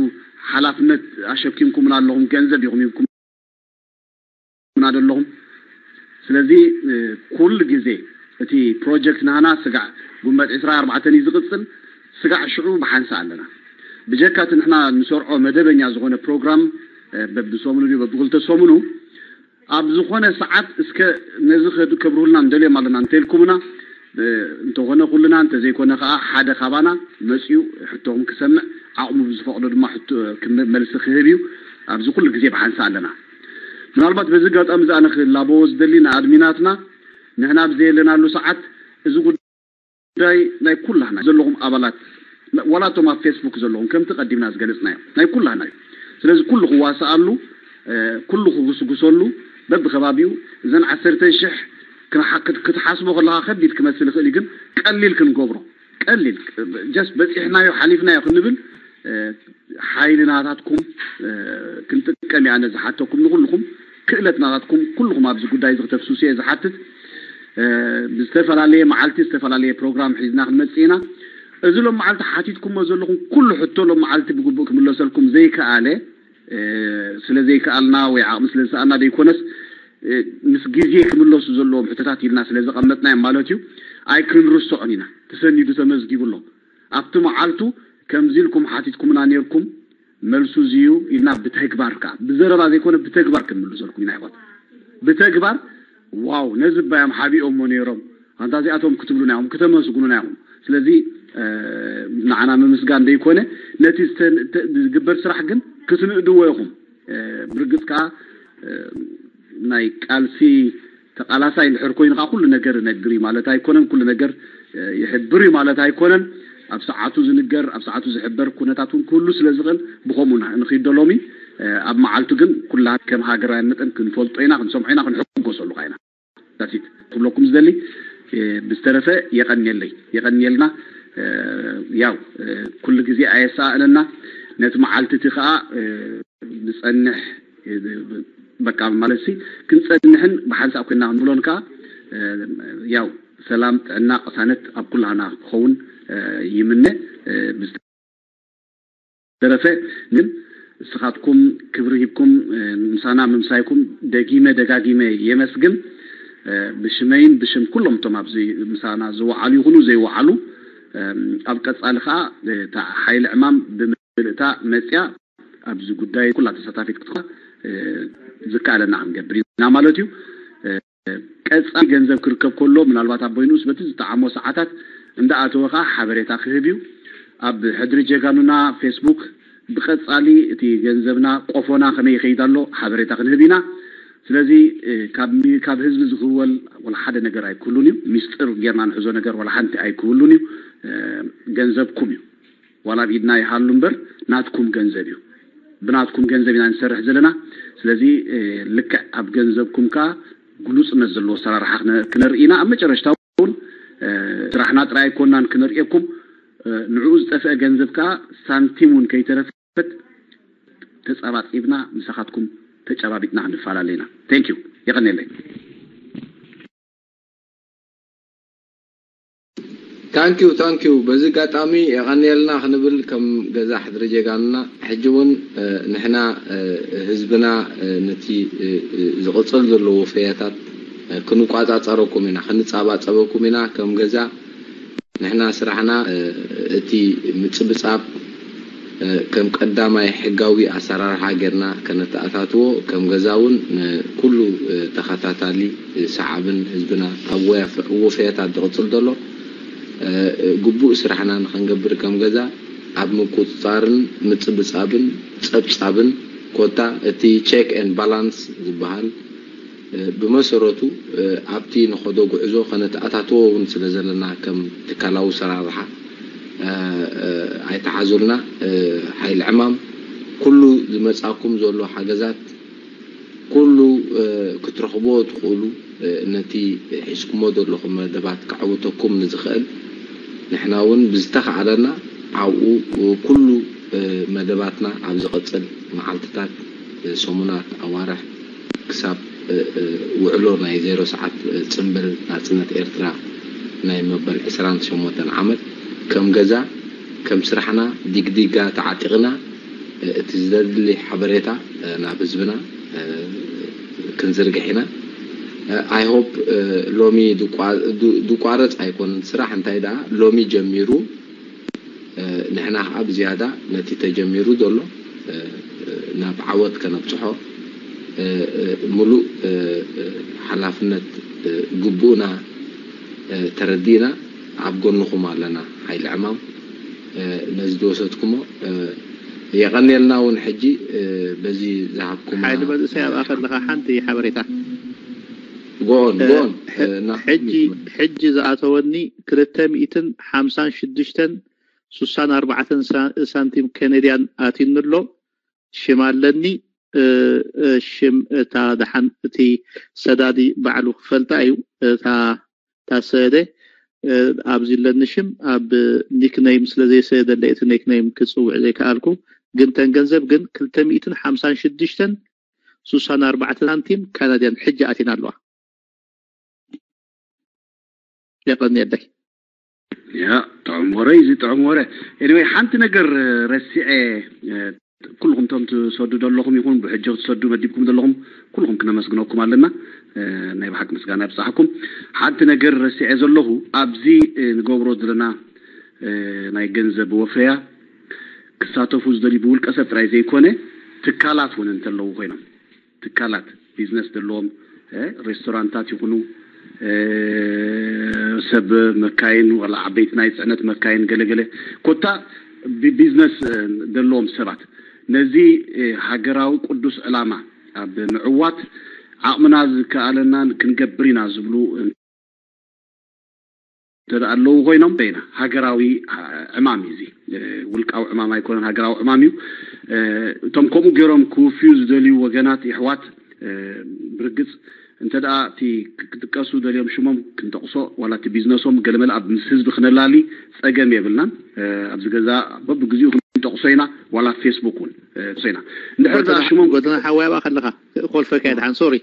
ሓላፍነት ኣሸኪምኩምና ኣለኹም፣ ገንዘብ ኢኹም ሂብኩም ና ዘለኹም። ስለዚ ኩሉ ግዜ እቲ ፕሮጀክት ናህና ስጋዕ ጉንበት ዕስራ ኣርባዕተን እዩ ዝቕጽል። ስጋዕ ሽዑ ብሓንሳ ኣለና። ብጀካ እቲ ንሕና ንሰርዖ መደበኛ ዝኾነ ፕሮግራም በብሰሙኑ ድዩ በብክልተ ሰሙኑ ኣብ ዝኾነ ሰዓት እስከ ነዚ ከብርሁልና ንደልዮም ኣለና እንተልኩምና፣ እንተኾነ ኩልና እንተዘይኮነ ከዓ ሓደ ካባና መፅዩ ሕቶኹም ክሰምዕ ዓቕሙ ብዝፈቕዶ ድማ ሕቶ ክም- መልሲ ክህብ እዩ። ኣብዚ ኩሉ ግዜ ብሓንሳ ኣለና። ምናልባት በዚ ኣጋጣሚ እዚ ኣነ ክላበዎ ዝደሊ ንኣድሚናትና ንሕና ኣብ ዘየለናሉ ሰዓት እዚ ጉዳይ ናይ ኩላህና ዘለኹም ኣባላት ዋላ እቶም ኣብ ፌስቡክ ዘለኹም ከምቲ ቀዲምና ዝገለፅናዮ ናይ ኩላህና እዩ። ስለዚ ኩሉ ክዋስኣሉ ኩሉ ክጉስጉሰሉ በብከባቢኡ እዘን ዓሰርተ ሽሕ ክትሓስቦ ከለካ ከቢድ ክመስል ይኽእል እዩ፣ ግን ቀሊል ክንገብሮ ቀሊል ጀስት በፂሕናዮ ሓሊፍናዮ ክንብል ሓይሊ ናታትኩም ክንጥቀም እያ። ነዚ ሓተኩም ንኩልኩም ክእለት ናታትኩም ኩልኩም ኣብዚ ጉዳይ እዚ ክተፍስሱ እየ ዝሓትት። ብዝተፈላለየ መዓልቲ ዝተፈላለየ ፕሮግራም ሒዝና ክንመፅእ ኢና። እዚ ሎም መዓልቲ ሓቲትኩሞ ዘለኹም ኩሉ ሕቶ ሎም መዓልቲ ብግቡእ ክምለሰልኩም ዘይከኣለ ስለ ዘይከኣልና ወይ ዓቕሚ ስለ ዝሰኣና ዘይኮነስ ምስ ግዜ ክምለሱ ዘለዎም ሕቶታት ኢልና ስለ ዘቐመጥናዮም ማለት እዩ። ኣይክንርስዖን ኢና። ተሰኒዱ ተመዝጊቡ ኣሎ። ኣብቲ መዓልቱ ከምዚ ኢልኩም ሓቲትኩምና ነይርኩም መልሱ እዚዩ ኢልና ብተግባር ከዓ ብዘረባ ዘይኮነ ብተግባር ክንምልሰልኩም ኢና። ይኾን ብተግባር ዋው ነዚ ባዮም ሓቢኦሞ ነይሮም ኣንታ እዚኣቶም ክትብሉና ኢኹም ክተመስጉኑና ኢኹም። ስለዚ ንዓና ምምስጋን ዘይኮነ ነቲ ዝግበር ስራሕ ግን ክትንእድዎ ኢኹም። ብርግፅ ከዓ ናይ ቃልሲ ተቃላሳይ እንድሕር ኮይኑ ከዓ ኩሉ ነገር እነግር እዩ ማለት ኣይኮነን። ኩሉ ነገር ይሕብር እዩ ማለት ኣይኮነን። ኣብ ሰዓቱ ዝንገር ኣብ ሰዓቱ ዝሕበር ኩነታት እውን ክህሉ ስለ ዝኽእል ብከምኡ ንክይዶ ሎሚ ኣብ መዓልቱ ግን ኩላ ከም ሃገራውያን መጠን ክንፈልጦ ኢና ክንሰምዖ ኢና ክንሕጎሰሉ ከዓ ኢና። ዳሲት ክብለኩም ዝደሊ ብዝተረፈ የቀንየለይ የቀንየልና። ያው ኩሉ ግዜ ኣየሰኣእነና ነቲ መዓልቲ እቲ ከዓ ንፀንሕ በቃ ማለት ሲ ክንፀንሕን ብሓንሳእ ኮይና ክንብሎን ከዓ ያው ሰላም ጥዕና ቅሳነት ኣብ ኩላህና ክኸውን ይምነ። ብዝተረፈ ግን እስኻትኩም ክብሪ ሂብኩም ምሳና ምምሳይኩም ደጊመ ደጋጊመ የመስግን። ብሽመይን ብሽም ኩሎም እቶም ኣብዚ ምሳና ዝወዓሉ ይኹኑ ዘይወዓሉ ኣብ ቀፃሊ ከዓ እታ ሓይሊ ዕማም ብምልእታ መፅያ ኣብዚ ጉዳይ ኩላ ተሳታፊት ክትኮና ዝከኣለና ክንገብር ኢና ማለት እዩ። ቀፃሊ ገንዘብ ክርከብ ከሎ ምናልባት ኣብ በይኑስ በቲ ዝጠዓሞ ሰዓታት እንዳኣተወ ከዓ ሓበሬታ ክህብ እዩ። ኣብ ሕድሪ ጀጋኑና ፌስቡክ ብቀፃሊ እቲ ገንዘብና ቆፎና ከመይ ይኸይድ ኣሎ ሓበሬታ ክንህብ ኢና። ስለዚ ካብ ህዝቢ ዝኽወል ወላ ሓደ ነገር ኣይክህሉን እዩ። ሚስጥር ጌርና ንሕዞ ነገር ወላ ሓንቲ ኣይክህሉን እዩ። ገንዘብኩም እዩ ዋላ ኣብ ኢድና ይሃሉ እምበር ናትኩም ገንዘብ እዩ። ብናትኩም ገንዘብ ኢና ንሰርሕ ዘለና። ስለዚ ልክዕ ኣብ ገንዘብኩም ከዓ ግሉፅነት ዘለዎ ኣሰራርሓ ክነርኢ ኢና። ኣብ መጨረሽታ እውን ስራሕና ጥራይ ኣይኮናን ክነርእየኩም። ንዕኡ ዝጠፍአ ገንዘብ ከዓ ሳንቲም እውን ከይተረፈት ተፀባፂብና ምሳኻትኩም ተጨባቢጥና ክንፈላለ ኢና። ቴንክ ዩ። የቐንየለይ። ታንኪዩ ታንኪዩ። በዚ ኣጋጣሚ የቐንየልና ክንብል ከም ገዛ ሕድሪ ጀጋኑና ሕጂ እውን ንሕና ህዝብና ነቲ ዝቕፅል ዘሎ ወፈያታት ክንቋፃፀረኩም ኢና ክንፃባፀበኩም ኢና። ከም ገዛ ንሕና ስራሕና እቲ ምፅብፃብ ከም ቀዳማይ ሕጋዊ ኣሰራርሓ ጌርና ከነተኣታትዎ፣ ከም ገዛ እውን ንኩሉ ተኸታታሊ ሰዓብን ህዝብና ኣብ ወፈያታት ዝቕፅል ዘሎ ግቡእ ስራሕና ንኸንገብር ከም ገዛ ኣብ ምቁፅፃርን ምፅብፃብን ፀብፃብን ኮታ እቲ ቼክ ኤንድ ባላንስ ዝበሃል ብመሰረቱ ኣብቲ ንኸዶ ጉዕዞ ከነተኣታትዎ እውን ስለ ዘለና ከም ትካላዊ ሰራርሓ ኣይተሓዙልና። ሓይሊ ዕማም ኩሉ ዝመጻኩም ዘሎ ሓገዛት ኩሉ ክትረኽብዎ ትኽእሉ ነቲ ሒዝኩሞ ዘለኹም መደባት ከዕውተኩም ንዝኽእል ንሕና እውን ብዝተኻእለና ኣብኡ ኩሉ መደባትና ኣብ ዝቐጽል መዓልትታት፣ ሰሙናት፣ ኣዋርሕ ክሳብ ውዕሎ ናይ ዜሮ ሰዓት ጽምብል ናጽነት ኤርትራ ናይ መበል ዕስራን ሸሞንተን ዓመት ከም ገዛ ከም ስራሕና ዲግዲጋ ተዓጢቕና እቲ ዝደሊ ሓበሬታ ናብ ህዝብና ክንዝርግሕ ኢና። I hope ሎሚ ድቋረፅ ኣይኮነን ስራሕ እንታይ ደኣ ሎሚ ጀሚሩ ንሕና ከዓ ብዝያዳ ነቲ ተጀሚሩ ዘሎ ናብ ዓወት ከነብፅሖ ሙሉእ ሓላፍነት ግቡእና ተረዲእና ኣብ ጎንኹም ኣለና። ሓይሊ ዕማም ነዚ ዝወሰድኩሞ የቐንየልና እውን ሕጂ በዚ ዝሃብኩምና ሓይሊ መንእሰይ ኣብኣ ከለኻ ሓንቲ ሓበሬታ ጎን ጎን ሕጂ ሕጂ ዝኣተወኒ ክልተ ሚእትን ሓምሳን ሽዱሽተን ስሳን ኣርባዕተን ሳንቲም ከነድያን ኣትዩኒ ኣሎ። ሽም ኣለኒ። ሽም እታ ደሓን እቲ ሰዳዲ ባዕሉ ክፈልጣ እዩ። እታ እታ ሰደ ኣብዚ ኣለኒ ሽም ኣብ ኒክነይም ስለ ዘይሰደለይ እቲ ኒክነይም ክጽውዕ ዘይከኣልኩ። ግን ተን ገንዘብ ግን ክልተ ሚእትን ሓምሳን ሽዱሽተን ስሳን ኣርባዕተን ሳንቲም ካናድያን ሕጂ ኣቲና ኣለዋ። የቐንየለይ። ያ ጥዑም ወረ እዚ ጥዑም ወረ። ኤኒወይ ሓንቲ ነገር ረሲዐ ኩልኹም ቶም ትሰዱ ዘለኹም ይኹን ብሕጂ ክትሰዱ መዲብኩም ዘለኹም ኩልኹም ክነመስግነኩም ኣለና። ናይ ብሓቂ ምስጋና ይብጻሕኩም። ሓንቲ ነገር ረሲዐ ዘለኹ ኣብዚ ንገብሮ ዘለና ናይ ገንዘብ ወፈያ ክሳተፉ ዝደልዩ ብውልቀ ሰብ ጥራይ ዘይኮነ ትካላት እውን እንተለዉ ኮይኖም ትካላት ቢዝነስ ዘለዎም ሬስቶራንታት ይኹኑ ሰብ መካይን ዋላ ዓበይቲ ናይ ፅዕነት መካይን ገለገለ ኮታ ብቢዝነስ ዘለዎም ሰባት ነዚ ሃገራዊ ቅዱስ ዕላማ ኣብ ምዕዋት ዓቕምና ዝከኣለና ክንገብር ኢና ዝብሉ እንተደኣ ኣለዉ ኮይኖም ኢና ሃገራዊ ዕማም እዩ እዚ ውልቃዊ ዕማም ኣይኮነን ሃገራዊ ዕማም እዩ እቶም ከምኡ ገይሮም ክውፍዩ ዝደልዩ ወገናት ይሕዋት ብርግፅ እንተ ደኣ እቲ ክጥቀሱ ደልዮም ሽሞም ክንጠቕሶ ዋላ እቲ ቢዝነሶም ገለመለ ኣብ ምስ ህዝቢ ክነላሊ ፀገም የብልናን ኣብዚ ገዛ በብግዚኡ ክንጠቕሶ ኢና ዋላ ፌስቡክ እውን ኢና እንድሕር ሽሞም ጎተና ሓዋይ ኣብኣ ከለኻ ኮልፈካ ድሓን ሶሪ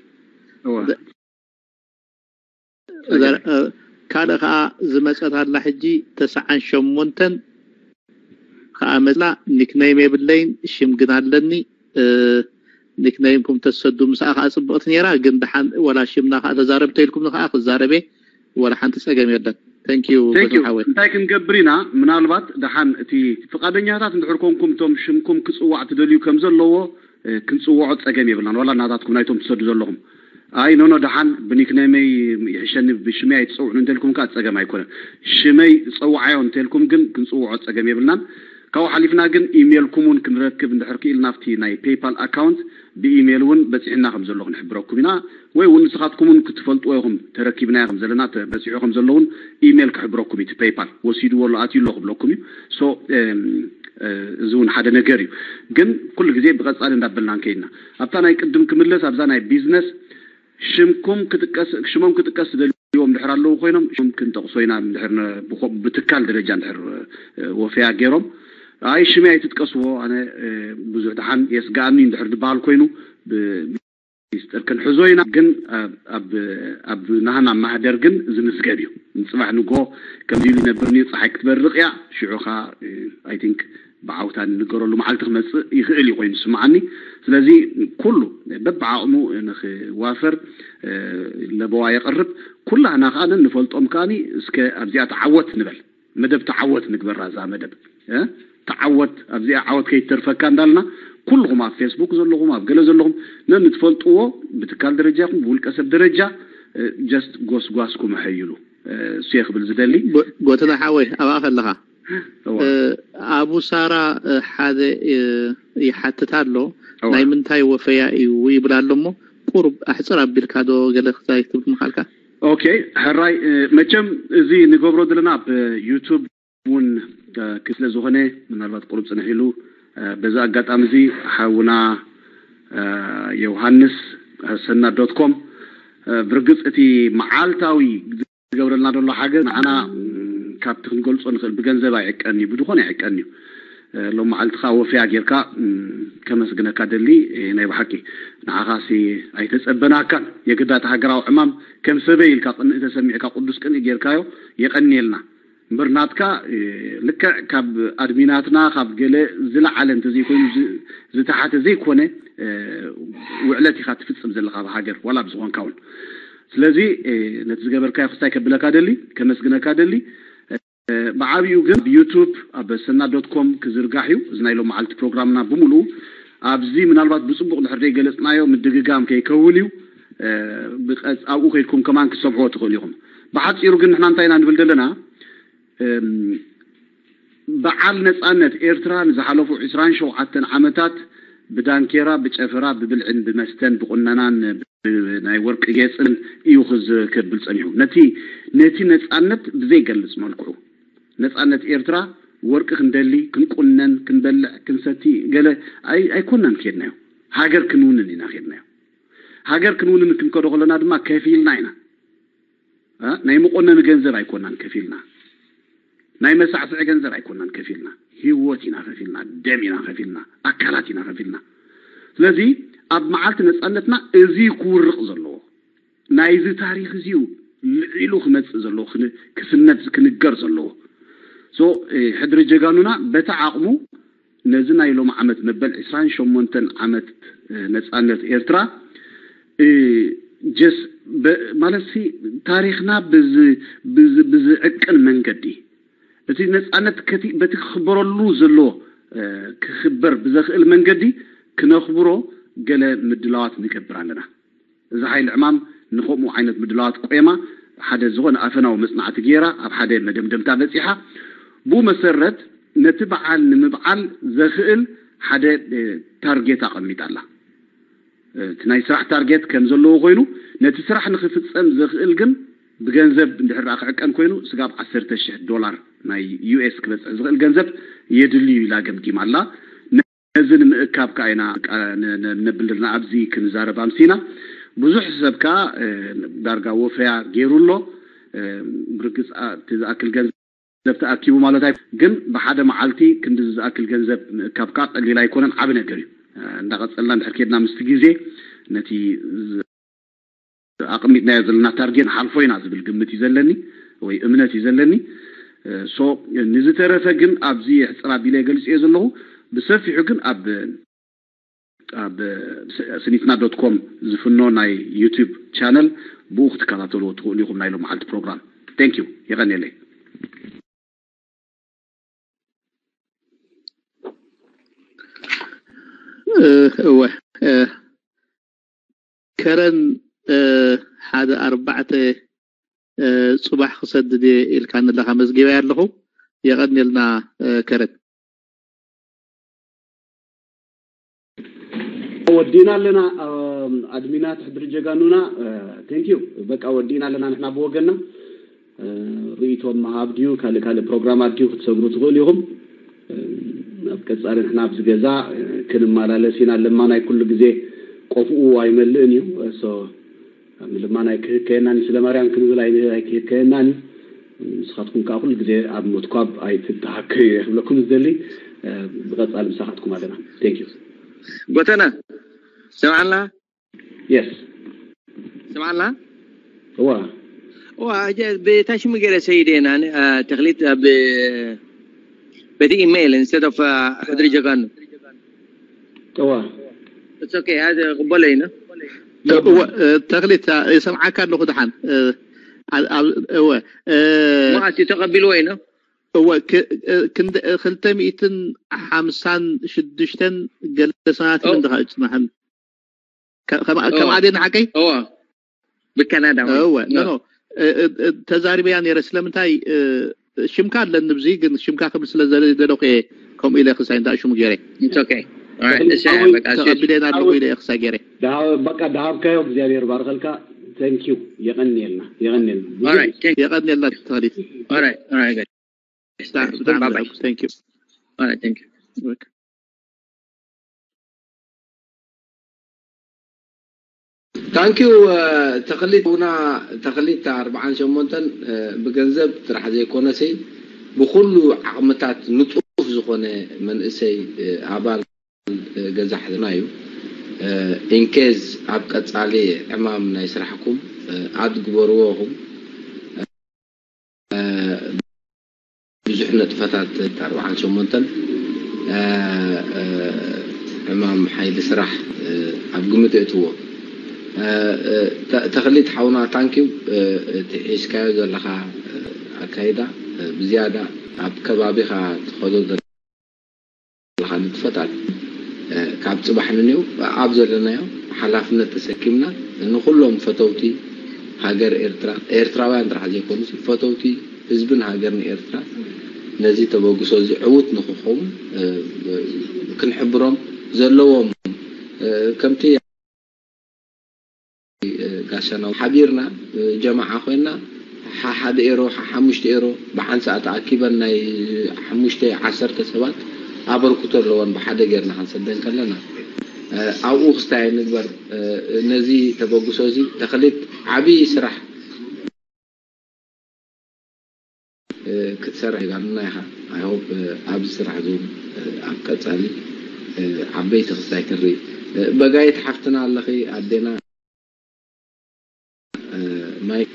ካልእ ከዓ ዝመፀት ኣላ ሕጂ ተስዓን ሸሞንተን ከዓ መፅላ ኒክነይም የብለይን ሽም ግን ኣለኒ ኒክነይምኩም ተሰዱ ምስኣ ከዓ ፅብቕቲ ነይራ ግን ደሓን ወላ ሽምና ከዓ ተዛረብ ተይልኩም ከዓ ክዛረበ ወላ ሓንቲ ፀገም የለን ተንኪዩ ሓወይ እንታይ ክንገብር ኢና ምናልባት ደሓን እቲ ፍቃደኛታት እንድሕር ኮንኩም እቶም ሽምኩም ክፅዋዕ ትደልዩ ከም ዘለዎ ክንፅውዖ ፀገም የብልናን ዋላ ናታትኩም ናይቶም ትሰዱ ዘለኹም ኣይ ኖኖ ደሓን ብኒክነመይ ይሕሸኒ ብሽመይ ኣይትፀውዕኑ እንተልኩም ከዓ ፀገም ኣይኮነን ሽመይ ፀውዓዮ እንተልኩም ግን ክንፅውዖ ፀገም የብልናን ካብኡ ሓሊፍና ግን ኢሜልኩም እውን ክንረክብ እንድሕር ክኢልና ኣብቲ ናይ ፔይፓል ኣካውንት ብኢሜል እውን በፂሕና ከም ዘሎ ክንሕብረኩም ኢና ወይ እውን ንስኻትኩም እውን ክትፈልጥዎ ኢኹም ተረኪብናዮ ከም ዘለና በፂሑ ከም ዘሎ እውን ኢሜል ክሕብረኩም እዩ እቲ ፔይፓል ወሲድዎ ኣሎ ኣትዩ ኣሎ ክብለኩም እዩ ሶ እዚ እውን ሓደ ነገር እዩ ግን ኩሉ ግዜ ብቐፃሊ እንዳበልና ንከይድና ኣብታ ናይ ቅድም ክምለስ ኣብዛ ናይ ቢዝነስ ሽምኩም ክጥቀስ ሽሞም ክጥቀስ ዝደልዎም ድሕር ኣለዉ ኮይኖም ሽም ክንጠቕሶ ኢና ድሕር ብትካል ደረጃ ድሕር ወፈያ ገይሮም ኣይ ሽመይ ኣይትጥቀስዎ ኣነ ብዙሕ ድሓን የስጋኣኒ ድሕር ዝበሃል ኮይኑ ሚስጥር ክንሕዞ ኢና ግን ኣብ ናህና ማህደር ግን ዝምዝገብ እዩ ንፅባሕ ንጎ ከምዚ ኢሉ ይነብር ኒ ፀሓይ ክትበርቕ እያ ሽዑ ካ ኣይ ቲንክ ብዓውታ ንገረሉ መዓልቲ ክመፅእ ይኽእል እዩ ኮይኑ ዝስምዓኒ ስለዚ ኩሉ በብዓቕሙ ንክዋፈር ለበዋ የቕርብ ኩላህና ከዓ ንፈልጦም ከዓ እስከ ኣብዚኣ ተዓወት ንበል መደብ ተዓወት ንግበራ እዛ መደብ ተዓወት ኣብዚኣ ዓወት ከይትተርፈካ እንዳልና ኩልኹም ኣብ ፌስቡክ ዘለኹም ኣብ ገለ ዘለኹም ነንትፈልጥዎ ብትካል ደረጃ ይኹን ብውልቀ ሰብ ደረጃ just ጎስጓስኩም ኣሐይሉ። እሱ እየ ክብል ዝደሊ። ጎተና ሓወይ ኣብኣ ከለኻ ኣቡ ሳራ ሓደ ይሓትት ኣሎ። ናይ ምንታይ ወፈያ እዩ ይብል ኣሎ እሞ ቁሩብ ኣሕፅር ኣቢልካ ዶ ገለ ክዛይ ትብል ምኻልካ? ኦኬ ሕራይ መቸም እዚ ንገብሮ ዘለና ኣብ ዩቱብ እውን ክፍለ ዝኾነ ምናልባት ቁሩብ ፅንሕ ኢሉ በዚ ኣጋጣሚ እዚ ሓውና ዮሃንስ ሰና ዶት ኮም ብርግፅ እቲ መዓልታዊ ዝገብረልና ዘሎ ሓገዝ ንዓና ካብቲ ክንገልፆ ንኽእል ብገንዘብ ኣይዕቀን እዩ ብዝኾነ ኣይዕቀን እዩ ሎም መዓልትኻ ወፈያ ጌርካ ከመስግነካ ደሊ ናይ ብሓቂ ንዓኻሲ ኣይተፀበናካን የግዳት ሃገራዊ ዕማም ከም ሰበይ ኢልካ ቅንእ ተሰሚዕካ ቅዱስ ቅንእ ጌርካዮ የቐንየልና እምበር ናትካ ልክዕ ካብ ኣድሚናትና ካብ ገለ ዝለዓለ እንተዘይኮይኑ ዝተሓተ ዘይኮነ ውዕለት ኢኻ ትፍፅም ዘለካ ኣብ ሃገር ዋላ ብዝኾንካ እውን ስለዚ ነቲ ዝገበርካዮ ክስታይ ከብለካ ደሊ ከመስግነካ ደሊ ብዓብዩ ግን ኣብ ዩቱብ ኣብ ሰና ዶት ኮም ክዝርጋሕ እዩ እዚ ናይ ሎም መዓልቲ ፕሮግራምና ብምሉኡ ኣብዚ ምናልባት ብፅቡቅ ድሕር ዘይገለፅናዮ ምድግጋም ከይከውን እዩ ኣብኡ ከይድኩም ከማን ክሰምዕዎ ትኽእሉ ኢኹም ብሓፂሩ ግን ንሕና እንታይ ኢና ንብል ዘለና በዓል ነፃነት ኤርትራ ንዝሓለፉ ዕስራን ሸውዓተን ዓመታት ብዳንኬራ፣ ብጨፈራ፣ ብብልዕን ብመስተን፣ ብቁነናን ናይ ወርቂ ጌፅን እዩ ክዝ- ከብል ፀኒሑ። ነቲ ነቲ ነፃነት ብዘይገልፅ መልክዑ ነፃነት ኤርትራ ወርቂ ክንደሊ፣ ክንቁነን፣ ክንበልዕ፣ ክንሰቲ ገለ ኣይ- ኣይኮናን ከድናዮ። ሃገር ክንውንን ኢና ከድናዮ። ሃገር ክንውንን ክንከዶ ከለና ድማ ከፊልና ኢና። እ? ናይ መቆነኒ ገንዘብ ኣይኮናን ከፊልና። ናይ መሳዕስዒ ገንዘብ ኣይኮናን ከፊልና። ህይወት ኢና ከፊልና፣ ደም ኢና ከፊልና፣ ኣካላት ኢና ከፊልና። ስለዚ ኣብ መዓልቲ ነፃነትና እዚ ክውርቕ ዘለዎ ናይዚ ታሪኽ እዚዩ ልዒሉ ክመፅእ ዘለዎ ክን- ክስነድ ክንገር ዘለዎ ሶ ሕድሪ ጀጋኑና በቲ ዓቕሙ ነዚ ናይ ሎም ዓመት መበል ዕስራን ሸሞንተን ዓመት ነፃነት ኤርትራ ጀስ ማለት ሲ ታሪኽና ብዝ- ብዝ- ብዝዕቅን መንገዲ እቲ ነፃነት ከቲ በቲ ክኽበረሉ ዘሎ ክኽበር ብዘኽእል መንገዲ ክነኽብሮ ገለ ምድላዋት ንገብር ኣለና። እዚ ሓይሊ ዕማም ንኸምኡ ዓይነት ምድላዋት ቆየማ ሓደ ዝኾነ ኣፈናዊ መፅናዕቲ ገይራ ኣብ ሓደ መደምደምታ በፂሓ። ብኡ መሰረት ነቲ በዓል ንምብዓል ዘኽእል ሓደ ታርጌት ኣቐሚጣ ኣላ። እቲ ናይ ስራሕ ታርጌት ከም ዘለዎ ኮይኑ ነቲ ስራሕ ንኽፍፀም ዘኽእል ግን ብገንዘብ እንድሕር ደኣ ክዕቀን ኮይኑ ስጋብ ዓሰርተ ሽሕ ዶላር ናይ ዩ ኤስ ክበፅሕ ዝኽእል ገንዘብ የድልዩ ኢላ ገምጊማ ኣላ። ነዚ ንምእካብ ከኣ ኢና ነብል ዘለና ኣብዚ ክንዛረብ ኣምሲና። ብዙሕ ሰብ ከኣ ዳርጋ ወፈያ ገይሩ ኣሎ። ብርግፅ እቲ ዝኣክል ገንዘብ ተኣኪቡ ማለት ኣይ ግን ብሓደ መዓልቲ ክንዲ ዝኣክል ገንዘብ ምእካብ ከኣ ቀሊል ኣይኮነን፣ ዓቢ ነገር እዩ። እንዳቐጸልና እንድሕር ኬድና ምስቲ ግዜ ነቲ ኣቕሚጥናዮ ዘለና ታርጌት ንሓልፎ ኢና ዝብል ግምት እዩ ዘለኒ ወይ እምነት እዩ ዘለኒ። ሶ ንዝተረፈ ግን ኣብዚ ሕፅር ኣቢለ ገልፅ እየ ዘለኹ። ብሰፊሑ ግን ኣብ ኣብ ስኒትና ዶት ኮም ዝፍኖ ናይ ዩቲብ ቻነል ብኡ ክትከታተልዎ ትኽእሉ ኢኹም ናይ ሎመዓልቲ ፕሮግራም። Thank you። የቐንየለይ። እወ ከረን ሓደ ኣርባዕተ ፅባሕ ክሰድድ እየ ኢልካኒ ኣለኻ መዝጊበያ ኣለኹ። የቐንየልና ከረን። ወዲእና ኣለና። ኣድሚናት ሕድሪ ጀጋኑና። Thank you። በቃ ወዲእና ኣለና ንሕና ብወገንና። ርእይቶም ምሃብ ድዩ ካልእ ካልእ ፕሮግራማት ድዩ ክትሰግሩ ትኽእሉ ኢኹም። ኣብ ቀፃሊ ንሕና ኣብዚ ገዛ ክንመላለስ ኢና። ለማ ናይ ኩሉ ግዜ ቆፍኡ ኣይመልእን እዩ። So ድማ ናይ ክህከየናን ስለ ማርያም ክንብል ኣይክህከየናን እዩ። ንስኻትኩም ከዓ ኩሉ ግዜ ኣብ ምትኳብ ኣይትተሃከዩ እየ ክብለኩም ዝደሊ። ብቐፃሊ ምሳኻትኩም ኣለና። Thank you። ጎተና ሰምዓና? Yes። ሰምዓና? እዋ እዋ ብታሽሙ ገይረ ሰይደ ኢና ተክሊት ኣብ በቲ ኢሜይል instead of ሕድሪ ጀጋኑ እዋ It's okay. هذا قبلينا. ተክሊት ይሰምዓካ ኣለኹ። ደሓን እወ ማእቲ ተቐቢልዎ ኢና። እወ፣ ክ- እ፣ ክንደ- እ፣ ክልተ ሚእትን ሓምሳን ሽዱሽተን ገለ ሰማያት ኦ። እንድኻ እጽናሕን። ከ- ከማ- ኦ። ከምኣ ድየ ንሓቀይ? እወ፣ ብካናዳ ማለት እወ፣ ነው። ኖ፣ ኖ። እ፣ እ፣ እ፣ ተዛሪበያ ነይረ። ስለምንታይ፣ እ፣ ሽምካ ኣለኒ ብዚ፣ ግን ሽምካ ክብል ስለ ዘደለኹ እየ ከምኡ ኢለ ክሳይ እንዳ ሽሙ ገይረ። It's okay. Alright, እሺ፣ ኣወይ፣ በቃ እሺ። ተቐቢለና ኣለኹ ኢለ እየ ክሳይ ገይረ። ደሃ- በቃ ደሃብካዮ እግዚኣብሔር ባርኸልካ። Thank you። የቐንየልና፣ የቐንየልና። Alright, thank you. የቐንየልና ተኸሊት። Alright, alright, guys. ብጣዕሚ ብጣዕሚ Bye-bye. ዘሐጉስ። Thank you። Alright, thank you. Okay። Thank you። ተኽሊት ና ተኽሊት ኣርባዓን ሸሞንተን ብገንዘብ ጥራሕ ዘይኮነሲ ብኩሉ ዓቕምታት ንጡፍ ዝኾነ መንእሰይ ኣባል ገዛ ሕዝና እዩ። ኢንኬዝ ኣብ ቀጻሊ ዕማም ናይ ስራሕኩም ኣድ ግበርዎ ኹም ብዙሕ ነጥፈታት ኣርባዓን ሸሞንተን ዕማም ሓይሊ ስራሕ ኣብ ግምት እትዎ። ተኽሊት ሓውና ታንኪው እቲ ሒዝካዮ ዘለኻ ኣካይዳ ብዝያዳ ኣብ ከባቢኻ ትኸዶ ዘለኻ ንጥፈታት ካብ ፅባሕ ንኔው ኣብ ዘለናዮ ሓላፍነት ተሰኪምና ንኩሎም ፈተውቲ ሃገር ኤርትራ ኤርትራውያን ጥራሕ ዘይኮኑ ፈተውቲ ህዝብን ሃገርን ኤርትራ ነዚ ተበግሶ እዚ ዕውት ንክኸውን ክንሕብሮም ዘለዎም ከምቲ ጋሻና ሓቢርና ጀማዓ ኮይና ሓደ ኤሮ ሓሙሽተ ኤሮ ብሓንሳእ ተኣኪበን ናይ ሓሙሽተ ዓሰርተ ሰባት ኣበርክቶ ኣለወን ብሓደ ጌርና ክንሰደን ከለና ኣብኡ ክስታይ ንግበር ነዚ ተበግሶ እዚ ተኽሊት ዓብዪ ስራሕ ክትሰርሕ ይጋብና ኢኻ። I hope ኣብዚ ስራሕ እዚ እውን ኣብ ቀፃሊ ዓበይቲ ክስታይ ትርኢ። በጋይት ሓፍትና ኣለኺ ኣዴና ማይክ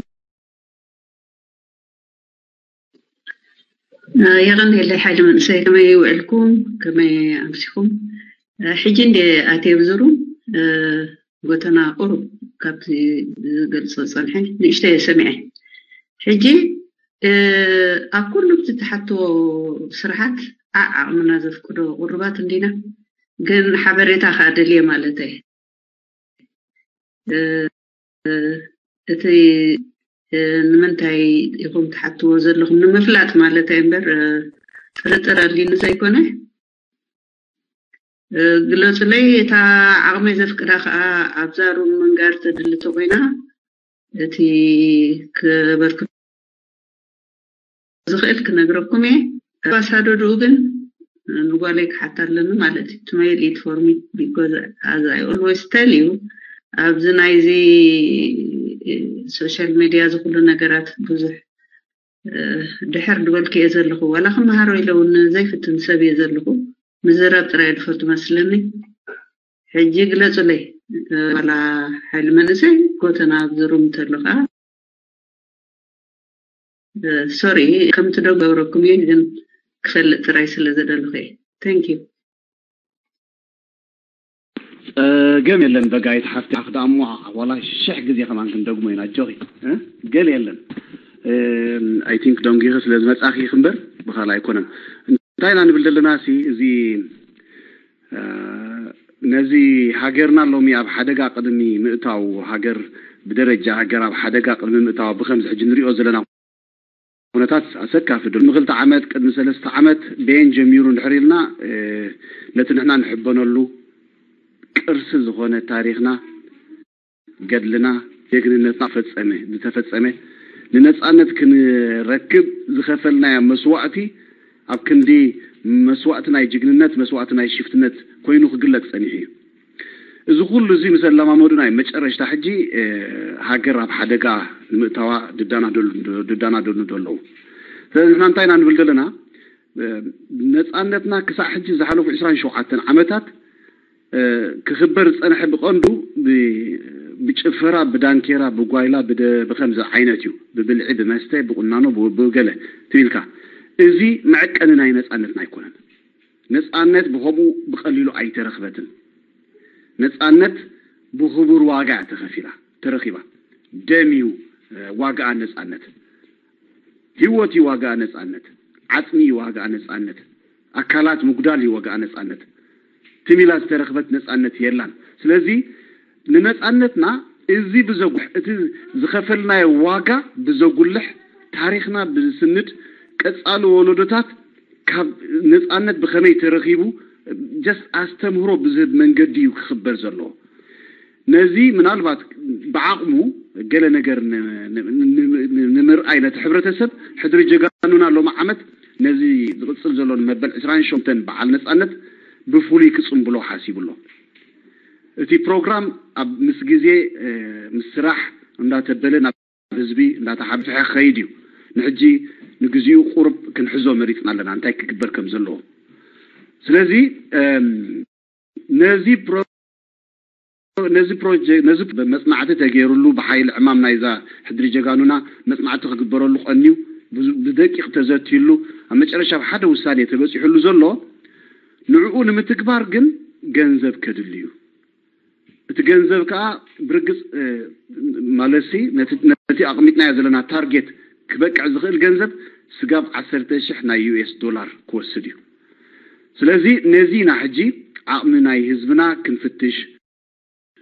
የቐንየለይ ሓይሊ መንእሰይ፣ ከመይ ውዕልኩም? ከመይ ኣምሲኹም? ሕጂ እንደ ኣትየ ብዝሩ ጎተና ቁሩብ ካብቲ ዝገልጾ ጸንሐ ንእሽተይ ሰሚዐ። ሕጂ ኣብ ኩሉ እቲ ትሓትዎ ስራሓት ዓዕ ዓቕምና ዘፍቅዶ ቁሩባት እንዲና፣ ግን ሓበሬታ ከኣ ደልየ ማለተይ። እቲ ንምንታይ ኢኹም ትሓትዎ ዘለኹም ንምፍላጥ ማለተይ እምበር ጥርጥር ኣልዩኒ ዘይኮነ፣ ግለጹለይ። እታ ዓቕመይ ዘፍቅዳ ከኣ ኣብዛ ሩም ምንጋር ተድሊ ተኾይና እቲ ክበርክቶ ዝኽእል ክነግረኩም እየ። ኣምባሳደርኡ ግን ንጓለይ ክሓታ ኣለኒ ማለት እዩ። To mail it for me because as I always tell you ኣብዚ ናይዚ social media ዝኩሉ ነገራት ብዙሕ ድሕር ድበልኩ እየ ዘለኹ። ዋላ ክመሃሮ ኢለ እውን ዘይፍትን ሰብ እየ ዘለኹ። ምዝራብ ጥራይ ድፈቱ መስለኒ። ሕጂ ግለጹለይ ዋላ ሓይሊ መንእሰይ ጎተና ኣብዚ ሩም እንተሎ ከዓ ሶሪ ከምቲ ዶ ገብረኩም እየ ግን ክፈልጥ ጥራይ ስለ ዘደልኹ እየ። Thank you። ጸገም የለን በጋይት ሓፍቲ ኣኽ ደኣ እሞ ዋላ ሽሕ ግዜ ከማን ክንደግሞ ኢና ኣጆኺ ገል የለን። I think ደንጊኺ ስለ ዝመጻኺ እምበር ብኻልእ ኣይኮነን። እንታይ ኢና ንብል ዘለና ሲ እዚ ነዚ ሃገርና ሎሚ ኣብ ሓደጋ ቅድሚ ምእታው ሃገር ብደረጃ ሃገር ኣብ ሓደጋ ቅድሚ ምእታው ብከምዚ ሕጂ ንሪኦ ዘለና ኩነታት ኣሰካፊ ዶ ንክልተ ዓመት ቅድሚ ሰለስተ ዓመት ቤን ጀሚሩ እንድሕር ኢልና ነቲ ንሕና ንሕበነሉ ቅርሲ ዝኾነ ታሪኽና ገድልና ጀግንነትና ፈጸመ ዝተፈጸመ ንነጻነት ክንረክብ ዝኸፈልናዮ መስዋእቲ ኣብ ክንዲ መስዋእቲ ናይ ጅግንነት መስዋእቲ ናይ ሽፍትነት ኮይኑ ክግለጽ ጸኒሑ እዩ። እዚ ኩሉ እዚ ምስ ኣለማመዱና እዩ መጨረሽታ ሕጂ ሃገር ኣብ ሓደጋ ንምእታዋ ድዳናደኑ ደለዉ። ስለዚ ንሕና እንታይ ኢና ንብል ዘለና? ነፃነትና ክሳዕ ሕጂ ዝሓለፉ ዕስራን ሸውዓተን ዓመታት ክኽበር ዝፀንሐ ብቐንዱ ብጭፈራ፣ ብዳንኬራ፣ ብጓይላ፣ ብከምዚ ዓይነት እዩ። ብብልዒ፣ ብመስተ፣ ብቁናኖ፣ ብገለ ትቢልካ። እዚ መዐቀኒ ናይ ነፃነትና ኣይኮነን። ነፃነት ብኸምኡ ብቐሊሉ ኣይተረኽበትን። ነፃነት ብኽቡር ዋጋ እያ ተኸፊላ ተረኺባ። ደም እዩ ዋጋኣ ነፃነት። ህይወት እዩ ዋጋኣ ነፃነት። ዓፅሚ እዩ ዋጋ ነፃነት። ኣካላት ምጉዳል እዩ ዋጋ ነፃነት። ትም ኢላ ዝተረኽበት ነፃነት የላን። ስለዚ ንነፃነትና እዚ ብዘጉልሕ፣ እቲ ዝኸፈልናዮ ዋጋ ብዘጉልሕ፣ ታሪኽና ብዝስንድ፣ ቀፃሊ ወለዶታት ካብ ነፃነት ብኸመይ ተረኺቡ just ኣስተምህሮ ብዝህብ መንገዲ እዩ ክኽበር ዘለዎ። ነዚ ምናልባት ብዓቕሙ ገለ ነገር ን- ን- ን- ን- ንምርኣይ ነቲ ሕብረተሰብ ሕድሪ ጀጋኑና ሎሚ ዓመት ነዚ ዝቕፅል ዘሎ መበል ዕስራን ሸሞንተን በዓል ነፃነት ብፍሉይ ክፅምብሎ ሓሲቡ ኣሎ። እቲ ፕሮግራም ኣብ ምስ ግዜ እ፣ ምስ ስራሕ እንዳተበለ ናብ ህዝቢ እንዳተሓብሐ ክኸይድ እዩ። ንሕጂ ንግዚኡ ቁሩብ ክንሕዞ መሪፅና ኣለና እንታይ ክግበር ከም ዘለዎ። ስለዚ እም፣ ነዚ ፕሮ ነዚ ፕሮጀክት ነዚ መፅናዕቲ ተገይሩሉ ብሓይሊ ዕማም ናይዛ ሕድሪ ጀጋኑና መፅናዕቲ ክግበረሉ ቀንዩ ብዙ- ብደቂቕ ተዘትዩሉ ኣብ መጨረሻ ኣብ ሓደ ውሳኔ ተበፂሑሉ ዘሎ ንዕኡ ንምትግባር ግን ገንዘብ ከድሊ እዩ። እቲ ገንዘብ ከዓ ብርግፅ እ፣ ማለትሲ ነቲ ነቲ ኣቕሚጥናዮ ዘለና ታርጌት ክበቅዕ ዝኽእል ገንዘብ ስጋብ ዓሰርተ ሽሕ ናይ ዩ ኤስ ዶላር ክወስድ እዩ። ስለዚ ነዚ ኢና ሕጂ ዓቕሚ ናይ ህዝብና ክንፍትሽ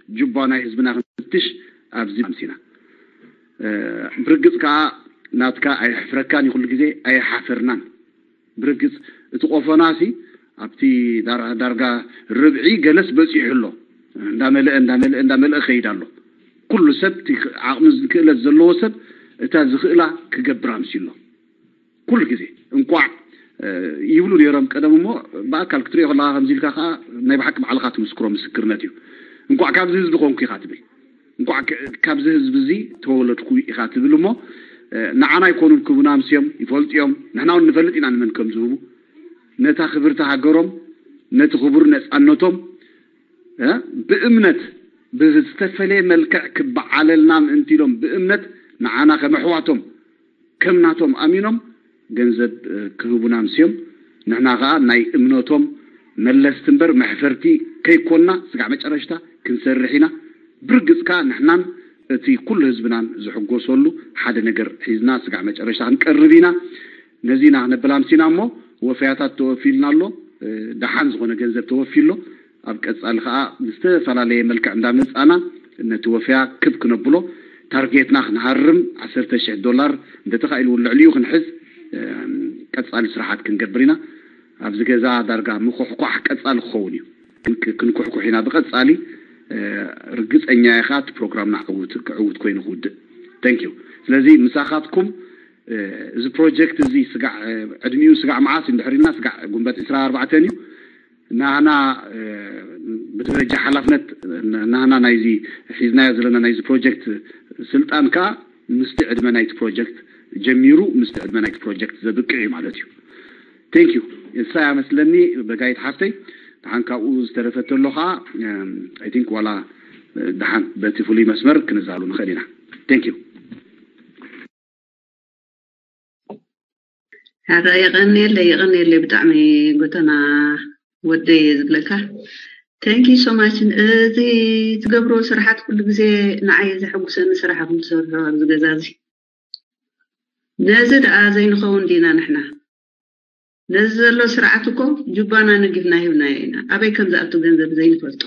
ጁባ ናይ ህዝብና ክንፍትሽ ኣብዚ ኣምሲና። እ፣ ብርግጽ ከኣ ናትካ ኣየሕፍረካን እዩ፣ ኩሉ ግዜ ኣየሓፈርናን። ብርግጽ እቲ ቆፎናሲ ኣብቲ ዳር- ዳርጋ ርብዒ ገለስ በጺሑ ኣሎ። እንዳመልአ እንዳመልአ እንዳመልአ ከይድ ኣሎ። ኩሉ ሰብ እቲ ዓቕሚ ክእለት ዘለዎ ሰብ እታ ዝኽእላ ክገብር ኣምሲሎ። ኩሉ ግዜ እንቋዕ እ፣ ይብሉ ነይሮም ቀደም እሞ ብኣካል ክትሪኦ ከለካ ከምዚ ኢልካ ከዓ ናይ ብሓቂ ባዕልካ ትምስክሮ ምስክርነት እዩ። እንቋዕ ካብዚ ህዝቢ ኮንኩ ኢካ ትብል፣ እንቋዕ ክ- ካብዚ ህዝቢ እዚ ተወለድኩ ኢካ ትብል እሞ እ፣ ንዓና ኣይኮኑን ክቡና ኣምስዮም ይፈልጡ እዮም። ንሕና እውን ንፈልጥ ኢና ንመን ከም ዝህቡ ነታ ክብርቲ ሃገሮም ነቲ ክቡር ነፃነቶም እ፣ ብእምነት ብዝተፈለየ መልክዕ ክበዓለልና ምእንቲ ኢሎም ብእምነት ንዓና ከም ኣሕዋቶም ከም ናቶም ኣሚኖም ገንዘብ እ፣ ክህቡና ኣምስዮም ንሕና ከዓ ናይ እምነቶም መለስቲ እምበር መሕፈርቲ ከይኮንና ስጋዕ መጨረሽታ ክንሰርሕ ኢና። ብርግፅ ከዓ ንሕናን እቲ ኩሉ ህዝብናን ዝሕጎሰሉ ሓደ ነገር ሒዝና ስጋዕ መጨረሽታ ክንቀርብ ኢና። ነዚ ኢና ክነብል ኣምሲና እሞ ወፈያታት ተወፊልና ኣሎ። እ፣ ደሓን ዝኾነ ገንዘብ ተወፊ ኣሎ። ኣብ ቀፃሊ ከዓ ብዝተፈላለየ መልክዕ እንዳመፃና ነቲ ወፈያ ክብ ክነብሎ ታርጌትና ክንሃርም ዓሰርተ ሽሕ ዶላር እንተተኻኢሉ እውን ልዕሊኡ ክንሕዝ እም፣ ቀፃሊ ስራሓት ክንገብር ኢና። ኣብዚ ገዛ ዳርጋ ምኩሕኳሕ ቀፃሊ ክኸውን እዩ። ክን- ክንኩሕኩሕ ኢና ብቀፃሊ እ፣ ርግፀኛ እየ ከዓ እቲ ፕሮግራምና ዕውት ክዕውት ኮይኑ ክውድእ። Thank you። ስለዚ ምሳኻትኩም እ፣ እዚ ፕሮጀክት እዚ ስጋዕ እ፣ ዕድሚኡ ስጋዕ መዓስ እንድሕር ኢልና ስጋዕ ጉንበት ዕስራ ኣርባዕተን እዩ። ናህና እ፣ ብደረጃ ሓላፍነት እ፣ ናህና ናይዚ ሒዝናዮ ዘለና ናይዚ ፕሮጀክት ስልጣን ከዓ ምስቲ ዕድመ ናይቲ ፕሮጀክት ጀሚሩ ምስቲ ዕድመ ናይቲ ፕሮጀክት ዘብቅዕ እዩ ማለት እዩ። Thank you። እሳ እያ መስለኒ በጋይት ሓፍተይ። ደሓን ካብኡ ዝተረፈ ተሎ ከዓ I think ዋላ እ፣ ደሓን በቲ ፍሉይ መስመር ክንዛሉ ንኽእል ኢና። Thank you። ሓራ የቐንየለይ የቐንየለይ ብጣዕሚ ጎተና ወደይ እየ ዝብለካ። Thank you so much። እዚ ትገብሮ ስራሓት ኩሉ ግዜ ንዓይ ዘሐጉሰኒ ስራሕ ኢኹም ትሰርሑ ኣብዚ ገዛ እዚ። ነዚ ደኣ ዘይንኸውን ዲና ንሕና? ነዚ ዘሎ ስርዓት እኮ ጁባና ነጊፍና ሂብናዮ ኢና። ኣበይ ከም ዝኣቱ ገንዘብ ዘይንፈልጦ።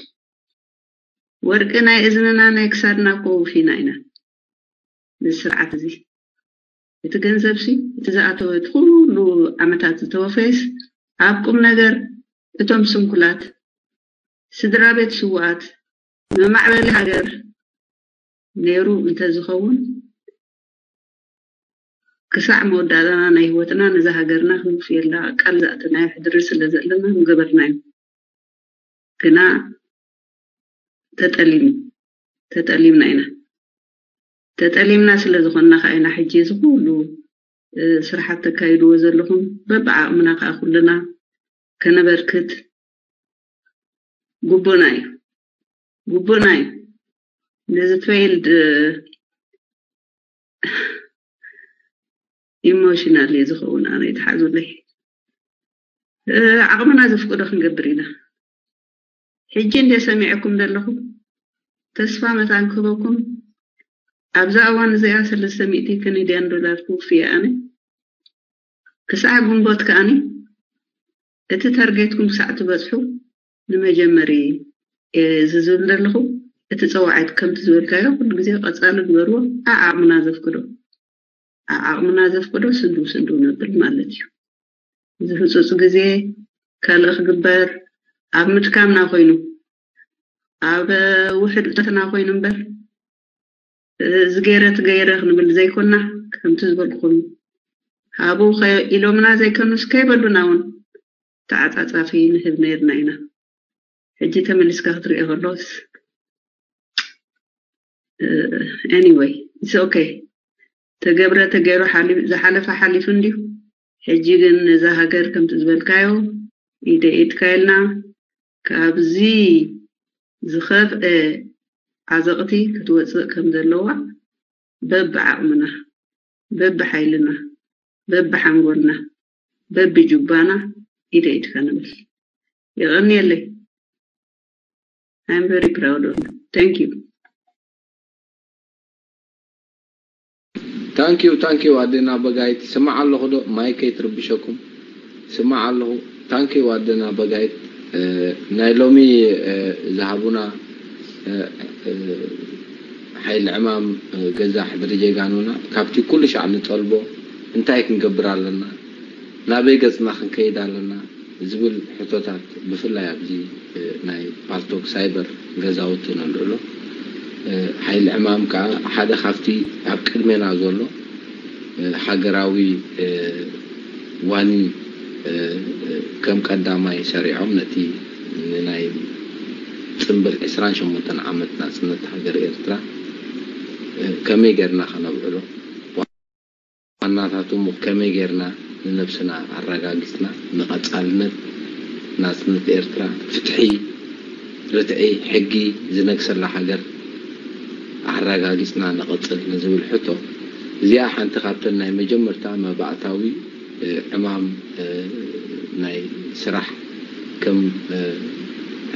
ወርቂ ናይ እዝንና ናይ ክሳድና እኮ ውፊና ኢና። ነዚ ስርዓት እዚ እቲ ገንዘብ ሲ እቲ ዝኣተወ እቲ ኩሉ ዓመታት ዝተወፈየስ ኣብ ቁም ነገር እቶም ስንኩላት ስድራ ቤት ስውኣት መማዕበሊ ሃገር ነይሩ እንተዝኸውን ክሳዕ መወዳእታና ናይ ህይወትና ነዛ ሃገርና ክንውፍየላ ቃል ዝኣተናዮ ሕድሪ ስለ ዘለና ምገበርናዮ። ግና ተጠሊም ተጠሊምና ኢና። ተጠሊምና ስለ ዝኾንና ከዓ ኢና ሕጂ እዚ ኩሉ ስራሓት ተካይድዎ ዘለኹም። በብዓቕምና ከዓ ኩልና ከነበርክት ጉቦና እዩ። ጉቦና እዩ። ነዚ ፌይልድ ኢሞሽናል እዩ ዝኸውን። ኣነ ይትሓዙለይ። ዓቕምና ዘፍቅዶ ክንገብር ኢና። ሕጂ እንደ ሰሚዐኩም ዘለኹም ተስፋ መታን ክህበኩም ኣብዛ እዋን እዚኣ ሰለስተ ሚእቲ ከነድያን ዶላር ክውፍየ ኣነ ክሳዕ ግንቦት ከኣኒ እቲ ታርጌትኩም ክሳዕ ትበጽሑ ንመጀመሪ እየ ዝብል ዘለኹ። እቲ ጸዋዒት ከምቲ ዝበልካዮ ኩሉ ግዜ ቀጻሊ ግበርዎ። ዓዓቕምና ዘፍቅዶ ዓዓቕምና ዘፍቅዶ ስንዱ ስንዱ ነብል ማለት እዩ። እዚ ህጹጽ ግዜ ካልእ ክግበር ኣብ ምድካምና ኮይኑ ኣብ ውሕድ እተትና ኮይኑ እምበር እዚ ገይረ እቲ ገይረ ክንብል ዘይኮና ከምቲ ዝበልኩኹም ሃቡ ኢሎምና ዘይከኑስ ከይበሉና እውን ተዓጻጻፊ ንህብ ነይርና ኢና። ሕጂ ተመሊስካ ክትሪኦ ከሎስ anyway it's okay። ተገብረ ተገይሩ ዝሓለፈ ሓሊፉ እንዲዩ። ሕጂ ግን ነዛ ሃገር ከምቲ ዝበልካዮ ኢደ ኢድካ ኢልና ካብዚ ዝኸፍአ ዓዘቕቲ ክትወፅእ ከም ዘለዋ በብዓቕምና በብሓይልና በብሓንጎልና በብጁባና ኢደ ኢድካ ንብል። የቐንየለይ። I'm very proud of you. Thank you. Thank you, thank you ኣዴና በጋይት። ስማዕ ኣለኹ ዶ? ማይከይ ትርብሸኩም። ስማዕ ኣለኹ። Thank you ኣዴና በጋይት። ናይ ሎሚ ዝሃቡና ሓይሊ ዕማም ገዛ ሕድሪ ጀጋኑና ካብቲ ኩሉ ሻዕ ንጠልቦ እንታይ ክንገብር ኣለና፣ ናበይ ገጽና ክንከይድ ኣለና ዝብል ሕቶታት ብፍላይ ኣብዚ ናይ ፓልቶክ ሳይበር ገዛውቲ ነልዕሎ። ሓይሊ ዕማም ከዓ ሓደ ካብቲ ኣብ ቅድሜና ዘሎ ሃገራዊ ዋኒ ከም ቀዳማይ ሰሪዖም ነቲ ንናይ ጽንብል ዕስራን ሸሞንተን ዓመት ናጽነት ሃገር ኤርትራ ከመይ ጌርና ከነብዕሎ ዋናታቱ ከመይ ጌርና ንነብስና ኣረጋጊጽና ንቐጻልነት ናጽነት ኤርትራ ፍትሒ ርትዒ ሕጊ ዝነግሰላ ሃገር ኣረጋጊጽና ንቐጽል ንዝብል ሕቶ እዚኣ ሓንቲ ካብተን ናይ መጀመርታ መባእታዊ ዕማም ናይ ስራሕ ከም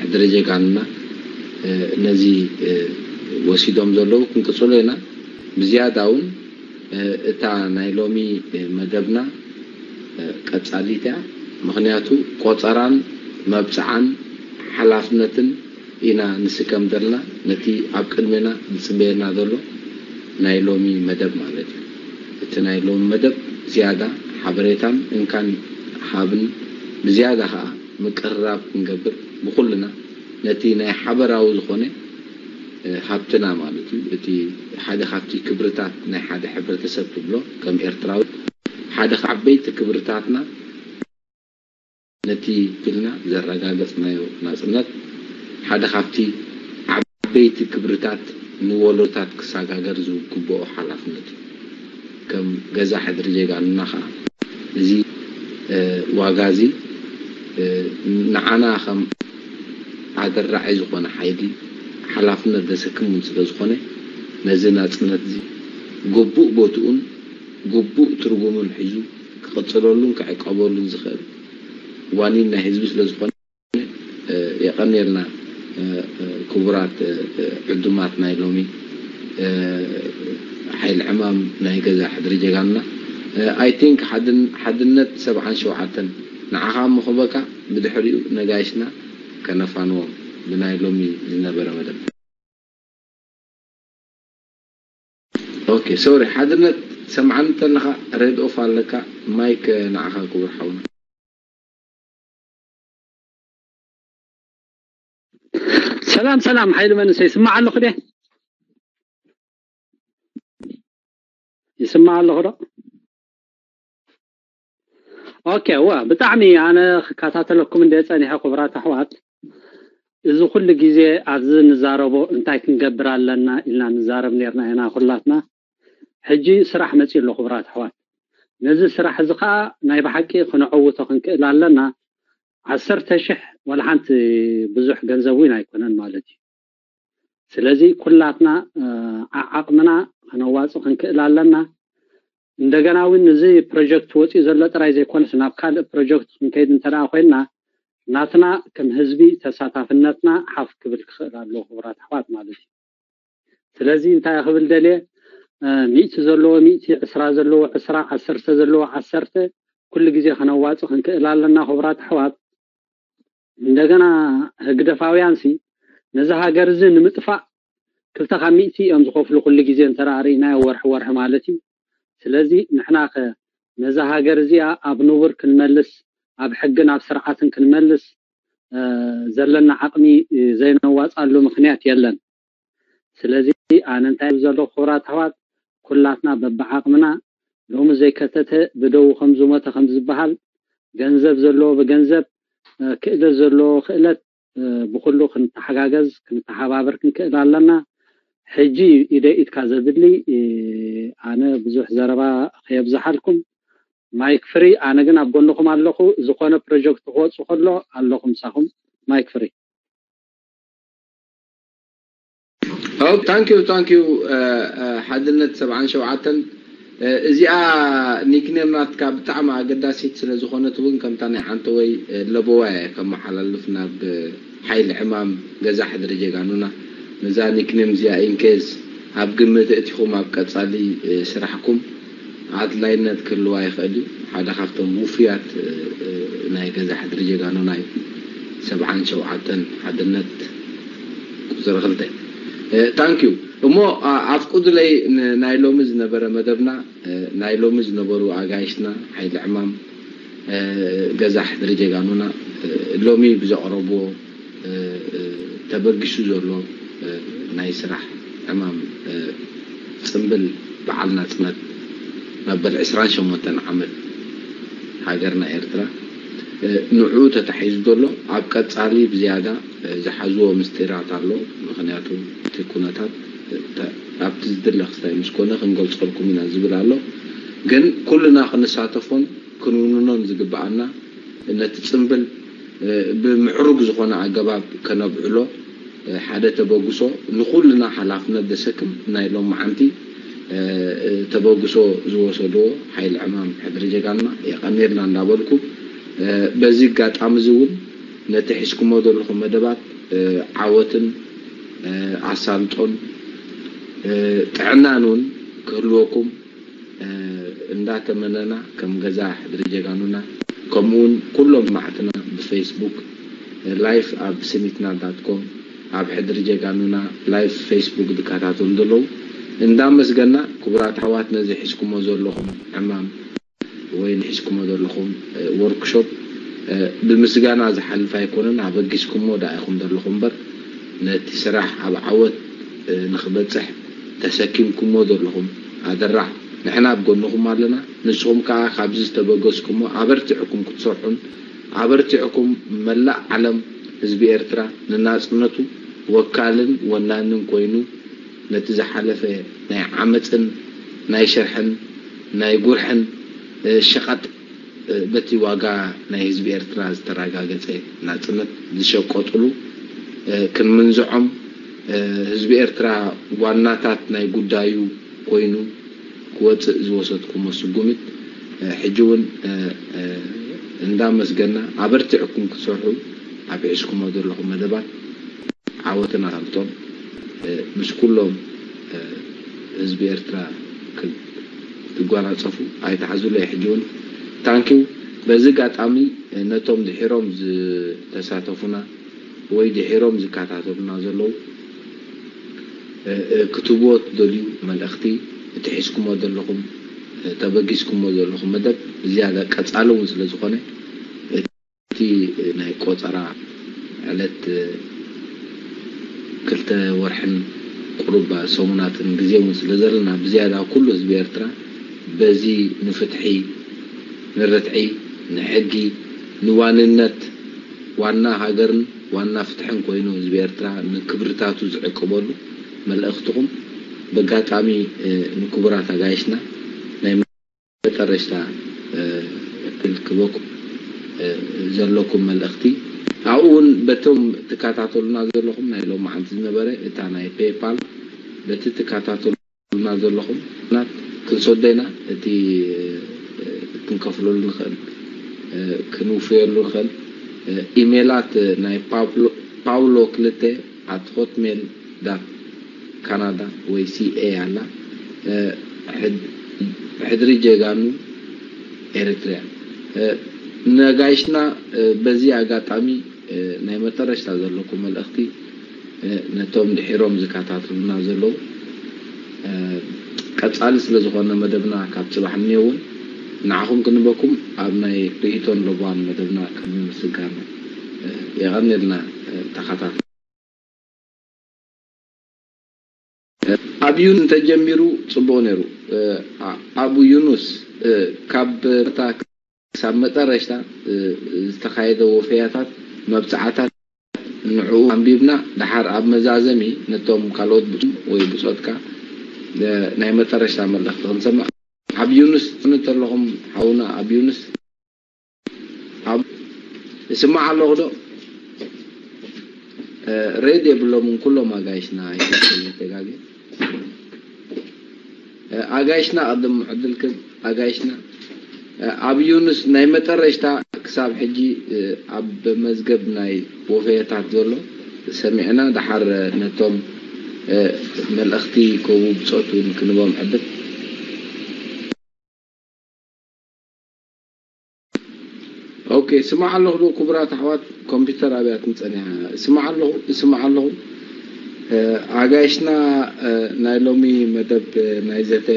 ሕድሪ ጀጋኑና ነዚ ወሲዶም ዘለዉ ክንቅጽሎ ኢና። ብዝያዳ እውን እታ ናይ ሎሚ መደብና ቀጻሊት እያ። ምኽንያቱ ቆጸራን መብጽዓን ሓላፍነትን ኢና ንስከም ዘለና ነቲ ኣብ ቅድሜና ዝጽበየና ዘሎ ናይ ሎሚ መደብ ማለት እዩ። እቲ ናይ ሎሚ መደብ ዝያዳ ሓበሬታን እንካን ሃብን ብዝያዳ ኸዓ ምቅርራብ ክንገብር ብኹልና ነቲ ናይ ሓበራዊ ዝኾነ ሃብትና ማለት እዩ። እቲ ሓደ ካብቲ ክብርታት ናይ ሓደ ሕብረተሰብ ትብሎ ከም ኤርትራዊ ሓደ ዓበይቲ ክብርታትና ነቲ ክልና ዘረጋገጽናዮ ናጽነት ሓደ ካብቲ ዓበይቲ ክብርታት ንወሎታት ክሰጋገር ዝግብኦ ሓላፍነት እዩ። ከም ገዛ ሕድሪ ጀጋኑና ከዓ እዚ ዋጋ እዚ ንዓና ከም ኣደራዒ ዝኾነ ሓይሊ ሓላፍነት ዘሰክም እውን ስለ ዝኾነ ነዚ ናጽነት እዚ ግቡእ ቦትኡን ግቡእ ትርጉሙን ሒዙ ክቕጽለሉን ክዕቀበሉን ዝኽእል ዋኒን ናይ ህዝቢ ስለ ዝኾነ የቐንየልና ክቡራት ዕዱማት ናይ ሎሚ ሓይሊ ዕማም ናይ ገዛ ሕድሪ ጀጋንና። I think ሓድነት ሰብዓን ሸውዓተን ንዓኻ ምኽበካ ብድሕሪኡ ነጋይሽና ከነፋንዎም ብናይ ሎሚ ዝነበረ መደብ። ኦኬ ሶሪ ሓድነት ሰምዓኒ እንተለኻ ሬድ ኦፍ ኣለካ ማይክ ንዓኻ ክቡር ሓውና። ሰላም ሰላም ሓይሉ መንሰይ ይስማዕ ኣለኹ ደ ይስማዕ ኣለኹ ዶ? ኦኬ ዋ ብጣዕሚ ኣነ ክከታተለኩም እንደ ጸኒሐ ክቡራት ኣሕዋት እዚ ኩሉ ግዜ ኣብዚ ንዛረቦ እንታይ ክንገብር ኣለና ኢልና ንዛረብ ነርና ኢና ኩላትና። ሕጂ ስራሕ መጺኡ ኣሎ ክቡራት ኣሕዋት። ነዚ ስራሕ እዚ ከዓ ናይ ብሓቂ ክነዐውቶ ክንክእል ኣለና። ዓሰርተ ሽሕ ዋላ ሓንቲ ብዙሕ ገንዘብ እውን ኣይኮነን ማለት እዩ። ስለዚ ኩላትና ዓዓቕምና ከነዋፅእ ክንክእል ኣለና። እንደገና እውን እዚ ፕሮጀክት ወፂኡ ዘሎ ጥራይ ዘይኮነስ ናብ ካልእ ፕሮጀክት ክንከይድ እንተደኣ ኮይንና ናትና ከም ህዝቢ ተሳታፍነትና ሓፍ ክብል ክኽእል ኣለዎ ክቡራት ኣሕዋት ማለት እዩ። ስለዚ እንታይ ክብል ደልየ ሚእቲ ዘለዎ ሚእቲ ዕስራ ዘለዎ ዕስራ ዓሰርተ ዘለዎ ዓሰርተ ኩሉ ግዜ ከነዋፅእ ክንክእል ኣለና። ክቡራት ኣሕዋት፣ እንደገና ህግደፋውያን ሲ ነዚ ሃገር እዚ ንምጥፋእ ክልተ ካብ ሚእቲ እዮም ዝኸፍሉ ኩሉ ግዜ እንተራእርኢናዮ ወርሒ ወርሒ ማለት እዩ። ስለዚ ንሕና ከ ነዚ ሃገር እዚኣ ኣብ ንቡር ክንመልስ፣ ኣብ ሕግን ኣብ ስርዓትን ክንመልስ ዘለና ዓቕሚ ዘይነዋፃሉ ምክንያት የለን። ስለዚ ኣነ እንታይ ዘለኹ ክቡራት ኣሕዋት፣ ኩላትና በብዓቕምና ሎሚ ዘይከተተ ብደዉ ከም ዝሞተ ከም ዝበሃል፣ ገንዘብ ዘለዎ ብገንዘብ፣ ክእለት ዘለዎ ክእለት፣ ብኩሉ ክንተሓጋገዝ ክንተሓባበር ክንክእል ኣለና። ሕጂ ኢደይ ኢድካ ዘብል ኣነ ብዙሕ ዘረባ ከየብዝሓልኩም፣ ማይክ ፍሪ። ኣነ ግን ኣብ ጎንኹም ኣለኹ። ዝኾነ ፕሮጀክት ክወፁ ከሎ ኣለኹ ምሳኹም። ማይክ ፍሪ። Oh, thank you, thank you. ሓድነት ሰብዓን ሸውዓተን። እዚኣ ኒክኔም ናትካ ብጣዕሚ ኣገዳሲት ስለ ዝኾነት እውን ከምታ ናይ ዓንተወይ ለበዋ እየ ከመሓላልፍ ናብ ሓይሊ ዕማም ገዛ ሕድሪ ጀጋኑና። ነዛ ኒክኔም እዚኣ ኢንኬዝ ኣብ ግምት እቲኹም ኣብ ቀጻሊ ስራሕኩም ኣድላይነት ክህልዋ ይኽእል እዩ። ሓደ ካብቶም ውፉያት ናይ ገዛ ሕድሪ ጀጋኑና እዩ። ሰብዓን ሸውዓተን ሓድነት ቁፅሪ ክልተ። ታንኪዩ። እሞ ኣፍቁዱለይ ናይ ሎሚ ዝነበረ መደብና፣ ናይ ሎሚ ዝነበሩ ኣጋይሽና ሓይሊ ዕማም ገዛ ሕድሪ ጀጋኑና ሎሚ ብዘቕረብዎ ተበጊሱ ዘሎ ናይ ስራሕ ዕማም ፅምብል በዓል ናፅነት መበል ዕስራን ሸሞንተን ዓመት ሃገርና ኤርትራ፣ ንዕኡ ተታሒዙ ዘሎ ኣብ ቀፃሊ ብዝያዳ ዝሓዝዎ ምስጢራት ኣሎ። ምክንያቱ እቲ ኩነታት ኣብቲ ዝድለ ክስታይ ምስ ኮነ ክንገልፀልኩም ኢና ዝብል ኣሎ። ግን ኩልና ክንሳተፎን ክንውንኖን ዝግበኣና ነቲ ፅምብል ብምዕሩግ ዝኾነ ኣገባብ ከነብዕሎ ሓደ ተበግሶ ንኹልና ሓላፍነት ዘሰክም ናይ ሎማዓንቲ ተበግሶ ዝወሰድዎ ሓይሊ ዕማም ሕድሪ ጀጋኑና የቐንየልና እንዳበልኩ፣ በዚ ኣጋጣሚ እዚ እውን ነቲ ሒዝኩሞ ዘለኹም መደባት ዓወትን ኣሳልጦን ጥዕናን እውን ክህልወኩም እንዳተመነና፣ ከም ገዛ ሕድሪ ጀጋኑና ከምኡውን ኩሎም ማዕትና ብፌስቡክ ላይፍ ኣብ ስኒትና ዳት ኮም ኣብ ሕድሪ ጀጋኑና ላይፍ ፌስቡክ ዝከታተሉ ዘለዉ እንዳመስገና፣ ክቡራት ኣሕዋት ነዚ ሒዝኩሞ ዘለኹም ዕማም ወይ ንሒዝኩሞ ዘለኹም ወርክሾፕ ብምስጋና ዝሓልፍ ኣይኮነን። ኣበጊስኩሞ ደኣ ኢኹም ዘለኹም እምበር ነቲ ስራሕ ኣብ ዓወት ንክበፅሕ ተሰኪምኩሞ ዘለኹም ኣደራ ንሕና ኣብ ጎንኹም ኣለና። ንስኹም ከዓ ካብዚ ዝተበገስኩሞ ኣበርቲዕኩም ክትሰርሑን ኣበርቲዕኩም መላእ ዓለም ህዝቢ ኤርትራ ንናፅነቱ ወካልን ወናንን ኮይኑ ነቲ ዝሓለፈ ናይ ዓመፅን ናይ ሽርሕን ናይ ጉርሕን ሸቐጥ በቲ ዋጋ ናይ ህዝቢ ኤርትራ ዝተረጋገፀ ናፅነት ዝሸቀጥሉ ክንምንዝዖም ህዝቢ ኤርትራ ዋናታት ናይ ጉዳዩ ኮይኑ ክወፅእ ዝወሰድኩሞ ስጉምት ሕጂ እውን እንዳመስገና ኣበርቲዕኩም ክትሰርሑ ኣብ ሒዝኩሞ ዘለኹም መደባት ዓወትን ኣሳልጦን ምስ ኩሎም ህዝቢ ኤርትራ ክትጓናፀፉ ኣይትሓዙለይ። ሕጂ እውን ታንኪው። በዚ ኣጋጣሚ ነቶም ድሒሮም ዝተሳተፉና ወይ ድሒሮም ዝከታተሉና ዘለዉ ክትብዎ ትደልዩ መልእኽቲ እቲ ሒዝኩሞ ዘለኹም ተበጊስኩሞ ዘለኹም መደብ ዝያዳ ቀፃሊ እውን ስለ ዝኾነ እቲ ናይ ቆፀራ ዕለት ክልተ ወርሕን ቁሩብ ሰሙናትን ግዜ እውን ስለ ዘለና ብዝያዳ ኩሉ ህዝቢ ኤርትራ በዚ ንፍትሒ ንርትዒ ንሕጊ ንዋንነት ዋና ሃገርን ዋና ፍትሕን ኮይኑ ህዝቢ ኤርትራ ንክብርታቱ ዝዕቅበሉ መልእኽትኹም በጋጣሚ ንክቡራት ኣጋይሽና ናይ መጠረሽታ ክልክበኩም ዘለኩም መልእኽቲ ኣብኡ እውን በቶም ትከታተሉና ዘለኹም ናይ ሎማዓንቲ ዝነበረ እታ ናይ ፔፓል በቲ ትከታተሉ ና ዘለኹም ናት ክንሰዶ ኢና እቲ ክንከፍለሉ ንኽእል ክንውፍየሉ ንኽእል ኢሜላት ናይ ፓውሎ ክልተ ኣት ሆትሜል ዳት ካናዳ ወይ ሲኤ ኣላ ሕድሪ ጀጋኑ ኤርትርያ ነጋይሽና በዚ ኣጋጣሚ ናይ መጠረሽታ ዘለኩ መልእኽቲ ነቶም ድሒሮም ዝከታተሉና ዘለዉ ቀጻሊ ስለ ዝኾነ መደብና ካብ ጽባሕ እኒኦውን ንዓኹም ክንበኩም ኣብ ናይ ርእይቶን ለቧን መደብና ቅድሚ ምስጋና የቐንልና ተኸታተሉ። ኣብ ዩን እንተጀሚሩ ጽቡቕ ነይሩ። ኣቡ ዩኑስ ካብ ክሳብ መጠረሽታ ዝተኻየደ ወፈያታት መብጽዓታት ንዕኡ ኣንቢብና ደሓር ኣብ መዛዘሚ ነቶም ካልኦት ብጹም ወይ ብጾትካ ናይ መጠረሽታ መልእኽቲ ክንሰምዕ ኣብ ዩኑስ ትንት ኣለኹም ሓውና ኣብ ዩኑስ ኣብ እስማዕ ኣለኹ ዶ ሬድ የብሎምን ኩሎም ኣጋይሽና ይተጋገ ኣጋይሽና ቅድም ዕድል ክብ ኣጋይሽና ኣብ ዩኑስ ናይ መጠረሽታ ክሳብ ሕጂ ኣብ መዝገብ ናይ ወፈየታት ዘሎ ሰሚዕና ደሓር ነቶም መልእኽቲ ከቡ ብፆት እውን ክንቦም ዕድል ኦኬ ስማዕ ኣለኹ ዶ ክቡራት ኣሕዋት ኮምፒውተር ኣብያ ትንፀኒያ ስማዕ ኣለኹ ስማዕ ኣለኹ ኣጋይሽና ናይ ሎሚ መደብ ናይ ዘተ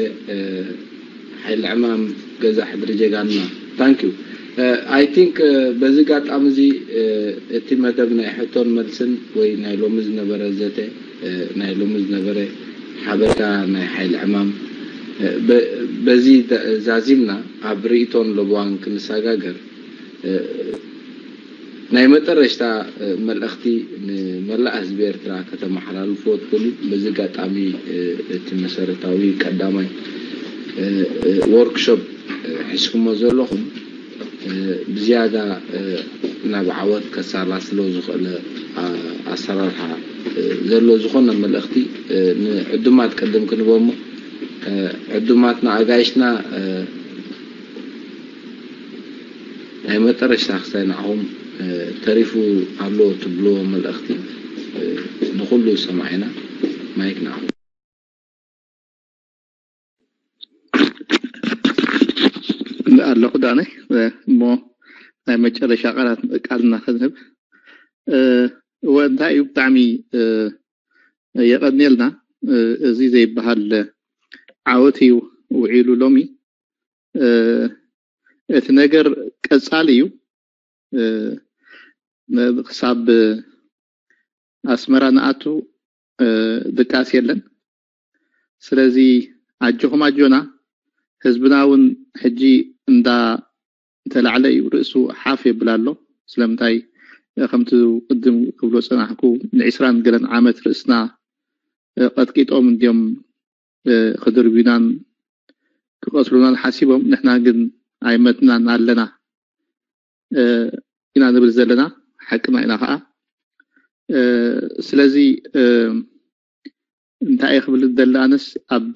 ሓይሊ ዕማም ገዛ ሕድሪ ጀጋንና thank you I think በዚ ጋጣሚ እዚ እቲ መደብ ናይ ሕቶን መልስን ወይ ናይ ሎሚ ዝነበረ ዘተ ናይ ሎሚ ዝነበረ ሓበሬታ ናይ ሓይሊ ዕማም በዚ ዛዚምና ኣብ ርእቶን ለብዋን ክንሰጋገር ናይ መጠረሽታ መልእኽቲ ንመላእ ህዝቢ ኤርትራ ከተመሓላልፍዎ ትኽእሉ በዚ ኣጋጣሚ እቲ መሰረታዊ ቀዳማይ workshop ሒዝኩሞ ዘለኹም ብዝያዳ ናብ ዓወት ከሰላስሎ ዝኽእል ኣሰራርሓ ዘሎ ዝኾነ መልእኽቲ ንዕዱማት ቅድም ክንቦ እሞ ዕዱማትና ኣጋይሽና ናይ መጠረሽታ ክሳይ ንዓኹም ተሪፉ ኣሎ ትብልዎ መልእኽቲ ንኹሉ ሰማዒና ማይክ ንዓኹም ኣለኹ ዳነ እሞ ናይ መጨረሻ ቃላት ቃልና ክንህብ እወ እንታይ እዩ ብጣዕሚ የቐንየልና እዚ ዘይበሃል ዓወት እዩ ውዒሉ ሎሚ እቲ ነገር ቀጻሊ እዩ ክሳብ ኣስመራ ንኣቱ ድቃስ የለን ስለዚ ኣጆኹም ኣጆና ህዝብና እውን ሕጂ እንዳ እንተላዕለ እዩ ርእሱ ሓፍ የብል ኣሎ ስለምንታይ ከምቲ ቅድም ክብሎ ፀናሕኩ ንዒስራን ገለን ዓመት ርእስና ቀጥቂጦም እንዲዮም ክድርቢናን ክቐትሉናን ሓሲቦም ንሕና ግን ኣይመትናን ኣለና ኢና ንብል ዘለና ሓቅና ኢና ከዓ ስለዚ እንታይ እየ ክብል ደሊ ኣነስ ኣብ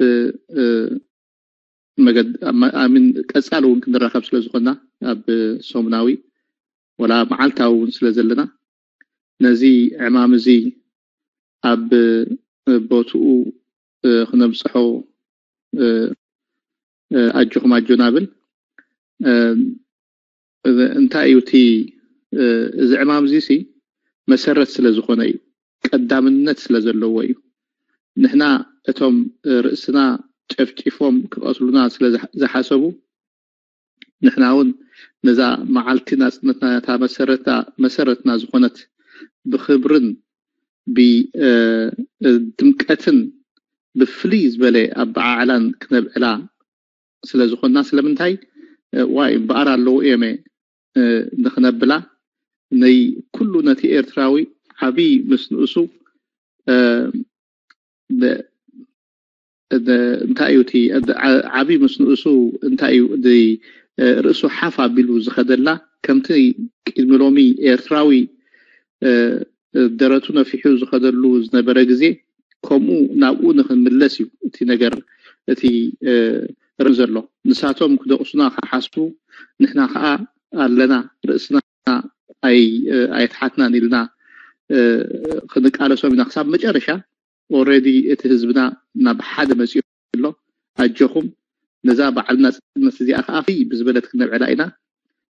መገድ ኣሚን ቀፃሊ እውን ክንራኸብ ስለ ዝኾና ኣብ ሰሙናዊ ወላ መዓልታዊ እውን ስለ ዘለና ነዚ ዕማም እዚ ኣብ ቦትኡ ክነብፅሖ ኣጆኹም ኣጆና ብል እንታይ እዩ እቲ እዚ ዕማም እዚ ሲ መሰረት ስለ ዝኾነ እዩ ቀዳምነት ስለ ዘለዎ እዩ ንሕና እቶም ርእስና ጨፍጪፎም ክቐትሉና ስለ ዝሓሰቡ ንሕና እውን ነዛ መዓልቲ ናፅነትና ነታ መሰረትና ዝኾነት ብክብርን ብድምቀትን ብፍልይ ዝበለ ኣበዓዕላን ክነብዕላ ስለ ዝኾንና ስለምንታይ ዋይ እምበኣር ኣለዉ እዮም ንኽነብላ ናይ ኩሉ ነቲ ኤርትራዊ ዓብይ ምስ ንእሱ እንታይ እዩ እቲ ዓብይ ምስ ንእሱ እንታይ እዩ ርእሱ ሓፍ ኣቢሉ ዝኸደላ ከምቲ ቅድሚ ሎሚ ኤርትራዊ ደረቱ ነፊሑ ዝኸደሉ ዝነበረ ግዜ ከምኡ ናብኡ ንክንምለስ እዩ እቲ ነገር እቲ ርም ዘሎ ንሳቶም ክደቕሱና ክሓስቡ ንሕና ከዓ ኣለና ርእስና ኣይትሓትናን ኢልና ክንቃለሶም ኢና ክሳብ መጨረሻ already እቲ ህዝብና ናብ ሓደ መፅኡ ኣሎ ኣጆኹም ነዛ በዓል ናፅነት እዚኣ ከዓ ብዝበለት ክነብዕላ ኢና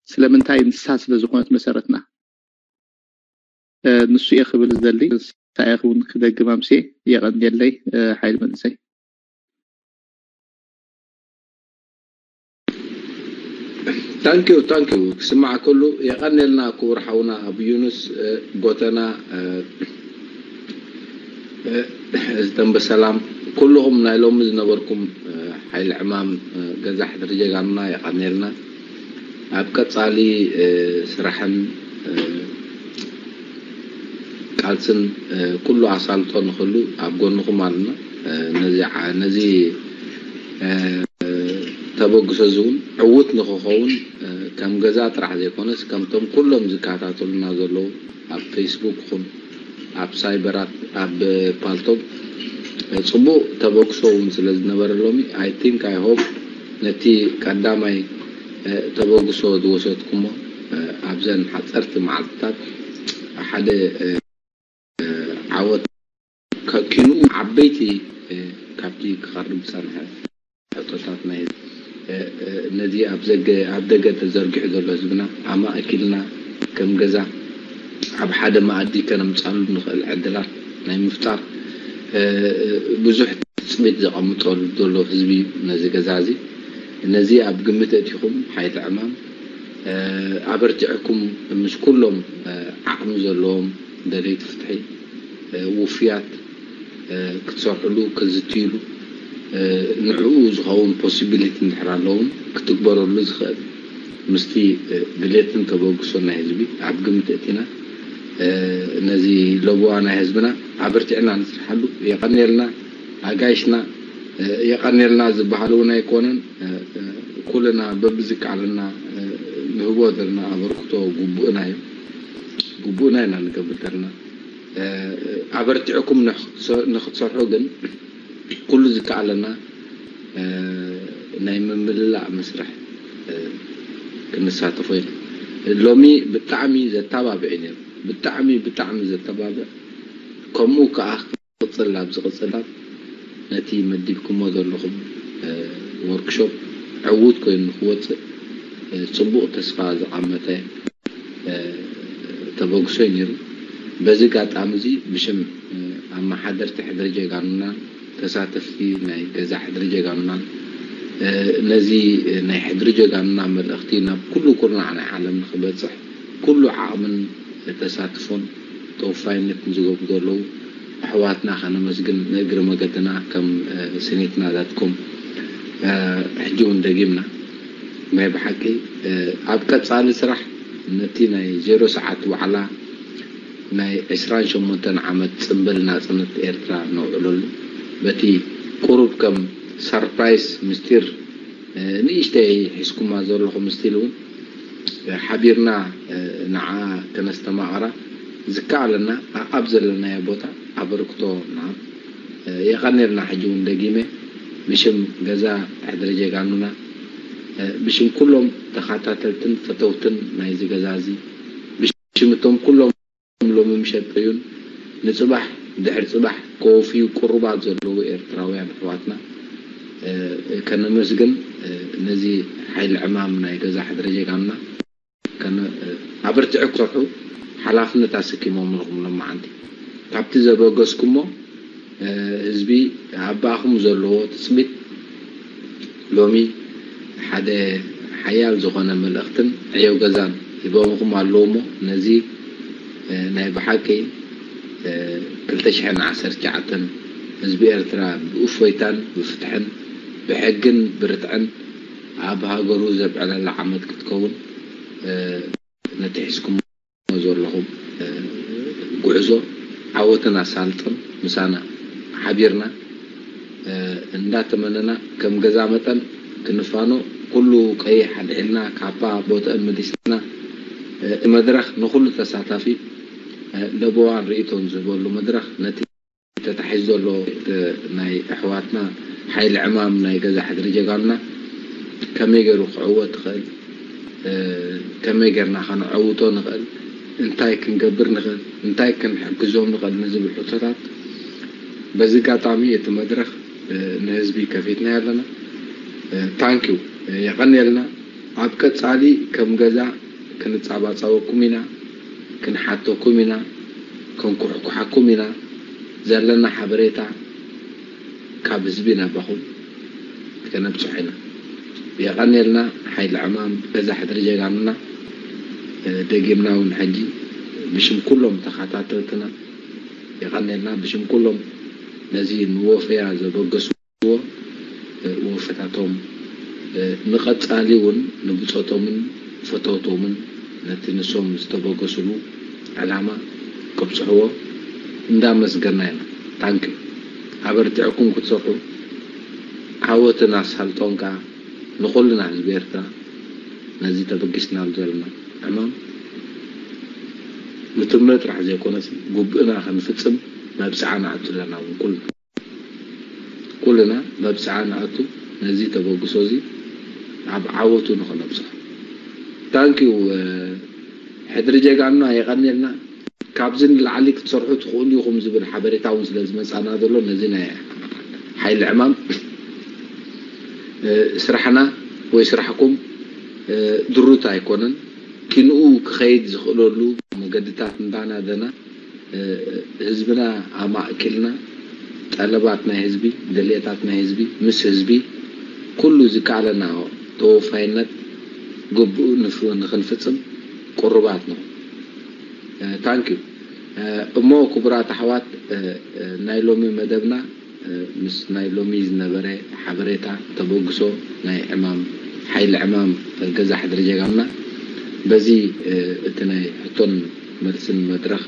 ስለምንታይ ንሳ ስለ ዝኾነት መሰረትና። ንሱ እየ ክብል ዝደሊ። ንሳ እየ ክውን ክደግም ኣምስየ። የቐንየለይ ሓይል መንእሰይ። ታንኪዩ ታንኪዩ። ክስማዕ ከሉ የቐንየልና ክቡር ሓውና ኣብ ዩኑስ ጎተና ዝተንበሰላም ኩልኹም ናይ ሎሚ ዝነበርኩም ሓይሊ ዕማም ገዛ ሕድሪ ጀጋኑና የቐንየልና። ኣብ ቀጻሊ ስራሕን ቃልስን ኩሉ ኣሳልጦ ንኽሉ ኣብ ጎንኹም ኣለና። ነዚ ተበግሶ እዚ እውን ዕዉት ንኽኸውን ከም ገዛ ጥራሕ ዘይኮነስ ከምቶም ኩሎም ዝከታተሉና ዘለዉ ኣብ ፌስቡክ ይኹን ኣብ ሳይበራት ኣብ ፓልቶክ ፅቡቕ ተበግሶ እውን ስለ ዝነበረ ሎሚ I think I hope ነቲ ቀዳማይ ተበግሶ ዝወሰድኩሞ ኣብዘን ሓፀርቲ መዓልትታት ሓደ ዓወት ከኪኑ ዓበይቲ ካብቲ ክቐርብ ዝፀንሐ ሕቶታት ናይ ነዚ ኣብ ዘገ ኣብ ደገ ተዘርጊሑ ዘሎ ህዝብና ኣማእኪልና ከም ገዛ ኣብ ሓደ መኣዲ ከነምፃሉ ንኽእል ዕድላት ናይ ምፍጣር ብዙሕ ትፅቢት ዘቐምጠሉ ዘሎ ህዝቢ እዩ ነዚ ገዛ እዚ። ነዚ ኣብ ግምት ኣእቲኹም ሓይሊ ዕማም ኣበርቲዕኩም ምስ ኩሎም ዓቕሚ ዘለዎም ደለይቲ ፍትሒ ውፍያት ክትሰርሕሉ ክትዝትይሉ ንዕኡ ዝኸውን possibility እንድሕር ኣለውን ክትግበረሉ ዝኽእል ምስቲ ድሌትን ተበግሶ ናይ ህዝቢ ኣብ ግምት እቲና ነዚ ለበዋ ናይ ህዝብና ኣበርቲዕና ንስርሓሉ። የቐንየልና ኣጋይሽና፣ የቐንየልና ዝበሃል እውን ኣይኮነን። ኩልና በብዝከኣለና ንህቦ ዘለና ኣበርክቶ ግቡእና እዩ። ግቡእና ኢና ንገብር ዘለና። ኣበርቲዕኩም ንኽትሰርሑ ግን ኩሉ ዝከኣለና ናይ ምምልላእ መስርሕ ክንሳተፎ ኢና። ሎሚ ብጣዕሚ ዘተባብዕ እዩ ነይሩ። ብጣዕሚ ብጣዕሚ ዘተባብዕ ከምኡ ከዓ ክቕፅል ኣብ ዝቕፅላት ነቲ መዲብኩሞ ዘለኹም ወርክሾፕ ዕዉት ኮይኑ ንክወፅእ ፅቡቕ ተስፋ ዝቐመጠ ተበግሶ እዩ ነይሩ። በዚ ጋጣሚ እዚ ብሽም ኣመሓደርቲ ሕድሪ ጀጋኑና ተሳተፍቲ ናይ ገዛ ሕድሪ ጀጋኑና ነዚ ናይ ሕድሪ ጀጋኑና መልእኽቲ ናብ ኩሉ ኩርናዕ ናይ ዓለም ንክበፅሕ ኩሉ ዓቕምን ተሳትፎን ተወፋይነትን ዝገብሩ ዘለዉ ኣሕዋትና ከነመስግን ንእግሪ መገድና ከም ስኒትና ዳትኮም ሕጂ እውን ደጊምና ናይ ብሓቂ ኣብ ቀፃሊ ስራሕ ነቲ ናይ ዜሮ ሰዓት ዋዕላ ናይ ዕስራን ሸሞንተን ዓመት ፅምብል ናፅነት ኤርትራ ነውዕለሉ በቲ ቁሩብ ከም ሳርፕራይስ ምስጢር ንእሽተይ ሒዝኩማ ዘለኹም ስቲል እውን ሓቢርና ንዓ ከነስተማቕራ ዝከኣለና ኣብ ዘለናዮ ቦታ ኣበርክቶ ንሃብ። የቐንየልና ሕጂ እውን ደጊመ ብሽም ገዛ ሕድሪ ጀጋኑና ብሽም ኩሎም ተኸታተልትን ፈተውትን ናይዚ ገዛ እዚ ብሽም እቶም ኩሎም ሎሚ ምሸት ጥዩን ንፅባሕ ድሕሪ ፅባሕ ከወፍዩ ቅሩባት ዘለዉ ኤርትራውያን ኣሕዋትና ከነመስግን ነዚ ሓይሊ ዕማም ናይ ገዛ ሕድሪ ጀጋኑና ኣበርቲዑ ክሰርሑ ሓላፍነት ኣሰኪሞምልኹም ሎማዓንቲ ካብቲ ዘበገስኩሞ ህዝቢ ኣባኹም ዘለዎ ትፅቢት ሎሚ ሓደ ሓያል ዝኾነ መልእኽትን ዕየው ገዛን ሂቦምኹም ኣለዉ እሞ ነዚ ናይ ብሓቂ ክልተ ሽሕን ዓሰርተ ትሽዓተን ህዝቢ ኤርትራ ብእፎይታን ብፍትሕን ብሕግን ብርትዕን ኣብ ሃገሩ ዘብዕለላ ዓመት ክትከውን ነቲ ሒዝኩሞ ዘለኹም ጉዕዞ ዓወትን ኣሳልጥን ምሳና ሓቢርና እንዳተመነና ከም ገዛ መጠን ክንፋኖ ኩሉ ቀይሕ ኣልዒልና ካባ ቦተን መሊስና እቲ መድረኽ ንኹሉ ተሳታፊ ለበዋን ርእይቶን ዝህበሉ መድረኽ ነቲ ተታሒዙ ዘሎ ናይ ኣሕዋትና ሓይሊ ዕማም ናይ ገዛ ሕድሪ ጀጋኑና ከመይ ገይሩ ክዕወት ይኽእል፣ ከመይ ጌርና ከነዐውቶ ንኽእል፣ እንታይ ክንገብር ንኽእል፣ እንታይ ክንሕግዞም ንኽእል ንዝብል ሕቶታት በዚ ኣጋጣሚ እቲ መድረኽ ንህዝቢ ከፊትና ኣለና። ታንኪዩ የቐንየልና። ኣብ ቀጻሊ ከም ገዛ ክንጻባጸበኩም ኢና፣ ክንሓተኩም ኢና፣ ክንኩሕኩሓኩም ኢና። ዘለና ሓበሬታ ካብ ህዝቢ ናባኹም ከነብጽሖ ኢና። የቐንየልና። ሓይሊ ዕማም ገዛ ሕድሪ ጀጋኑና። ደጊምና እውን ሕጂ ብሽም ኩሎም ተኸታተልትና የቐንየልና። ብሽም ኩሎም ነዚ ንወፈያ ዘበገስዎ ወፈታቶም፣ ንቐጻሊ እውን ንብጾቶምን ፈተውቶምን ነቲ ንሶም ዝተበገስሉ ዕላማ ክብጽሕዎ እንዳመስገና ኢና። ታንኪ። ኣበርቲዕኩም ክትሰርሑ ዓወትን ኣሳልጦን ከኣ ንኹልና ህዝቢ ኤርትራ፣ ነዚ ተበጊስናሉ ዘለና ዕማም ንትምነ ጥራሕ ዘይኮነስ፣ ጉብእና ክንፍጽም መብጽዓ ንኣቱ ኣለና እውን ኩልና። ኩልና መብጽዓ ንኣቱ፣ ነዚ ተበግሶ እዚ ኣብ ዓወቱ ንኽነብጽሖ። ታንኪዩ። ሕድሪ ጀጋኑና የቐንየልና። ካብዚ ንላዕሊ ክትሰርሑ ትኽእሉ ኢኹም ዝብል ሓበሬታ እውን ስለ ዝመጻና ዘሎ፣ ነዚ ናይ ሓይሊ ዕማም፣ እ፣ ስራሕና ወይ ስራሕኩም፣ እ፣ ድሩት ኣይኮነን። ኪንኡ ክኸይድ ዝኽእለሉ መገድታት እንዳናደና፣ እ፣ ህዝብና ኣማእኪልና፣ ጠለባት ናይ ህዝቢ፣ ድልየታት ናይ ህዝቢ፣ ምስ ህዝቢ ኩሉ ዝከኣለና ተወፋይነት ግቡእ ንፍ-፣ ንኽንፍጽም ቅሩባት ንኹን። እ፣ ታንኪዩ። እ፣ እሞ ክቡራት ኣሕዋት፣ እ፣ እ፣ ናይ ሎሚ መደብና፣ እ፣ ምስ ናይ ሎሚ ዝነበረ ሓበሬታ ተበግሶ ናይ ዕማም፣ ሓይሊ ዕማም ገዛ ሕድሪ ጀጋኑና፣ በዚ፣ እ፣ እቲ ናይ ሕቶን መልስን መድረኽ፣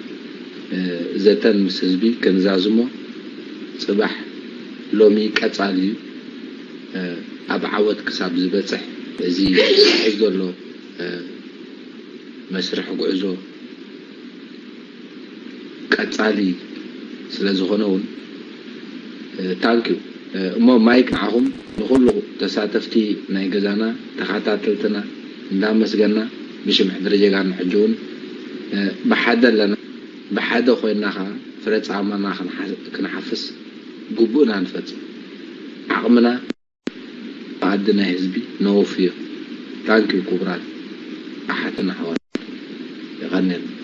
እ፣ ዘተን ምስ ህዝቢ ክንዛዝሞ፣ ጽባሕ ሎሚ ቀጻሊ እዩ። እ፣ ኣብ ዓወት ክሳብ ዝበጽሕ፣ እዚ ዝስዕብ ዘሎ፣ እ፣ መስርሕ ጉዕዞ ቀጻሊ ስለ ዝኾነ እውን፣ እ፣ ታንኪዩ። እ፣ እሞ ማይክ ንዓኹም ንኹሉ ተሳተፍቲ ናይ ገዛና ተኸታተልትና እንዳመስገና፣ ብሽም ሕድሪ ጀጋኑ ሕጂ እውን፣ እ፣ ብሓደ ኣለና፣ ብሓደ ኮይና ኸዓ ፍረ ጻማና ክንሓ-፣ ክንሓፍስ ግቡእና ንፈጽም። ዓቕምና መኣዲ ናይ ህዝቢ ነወፍዮ። ታንኪዩ ክቡራት ኣሓትን ኣሕዋት። የቐንየልና።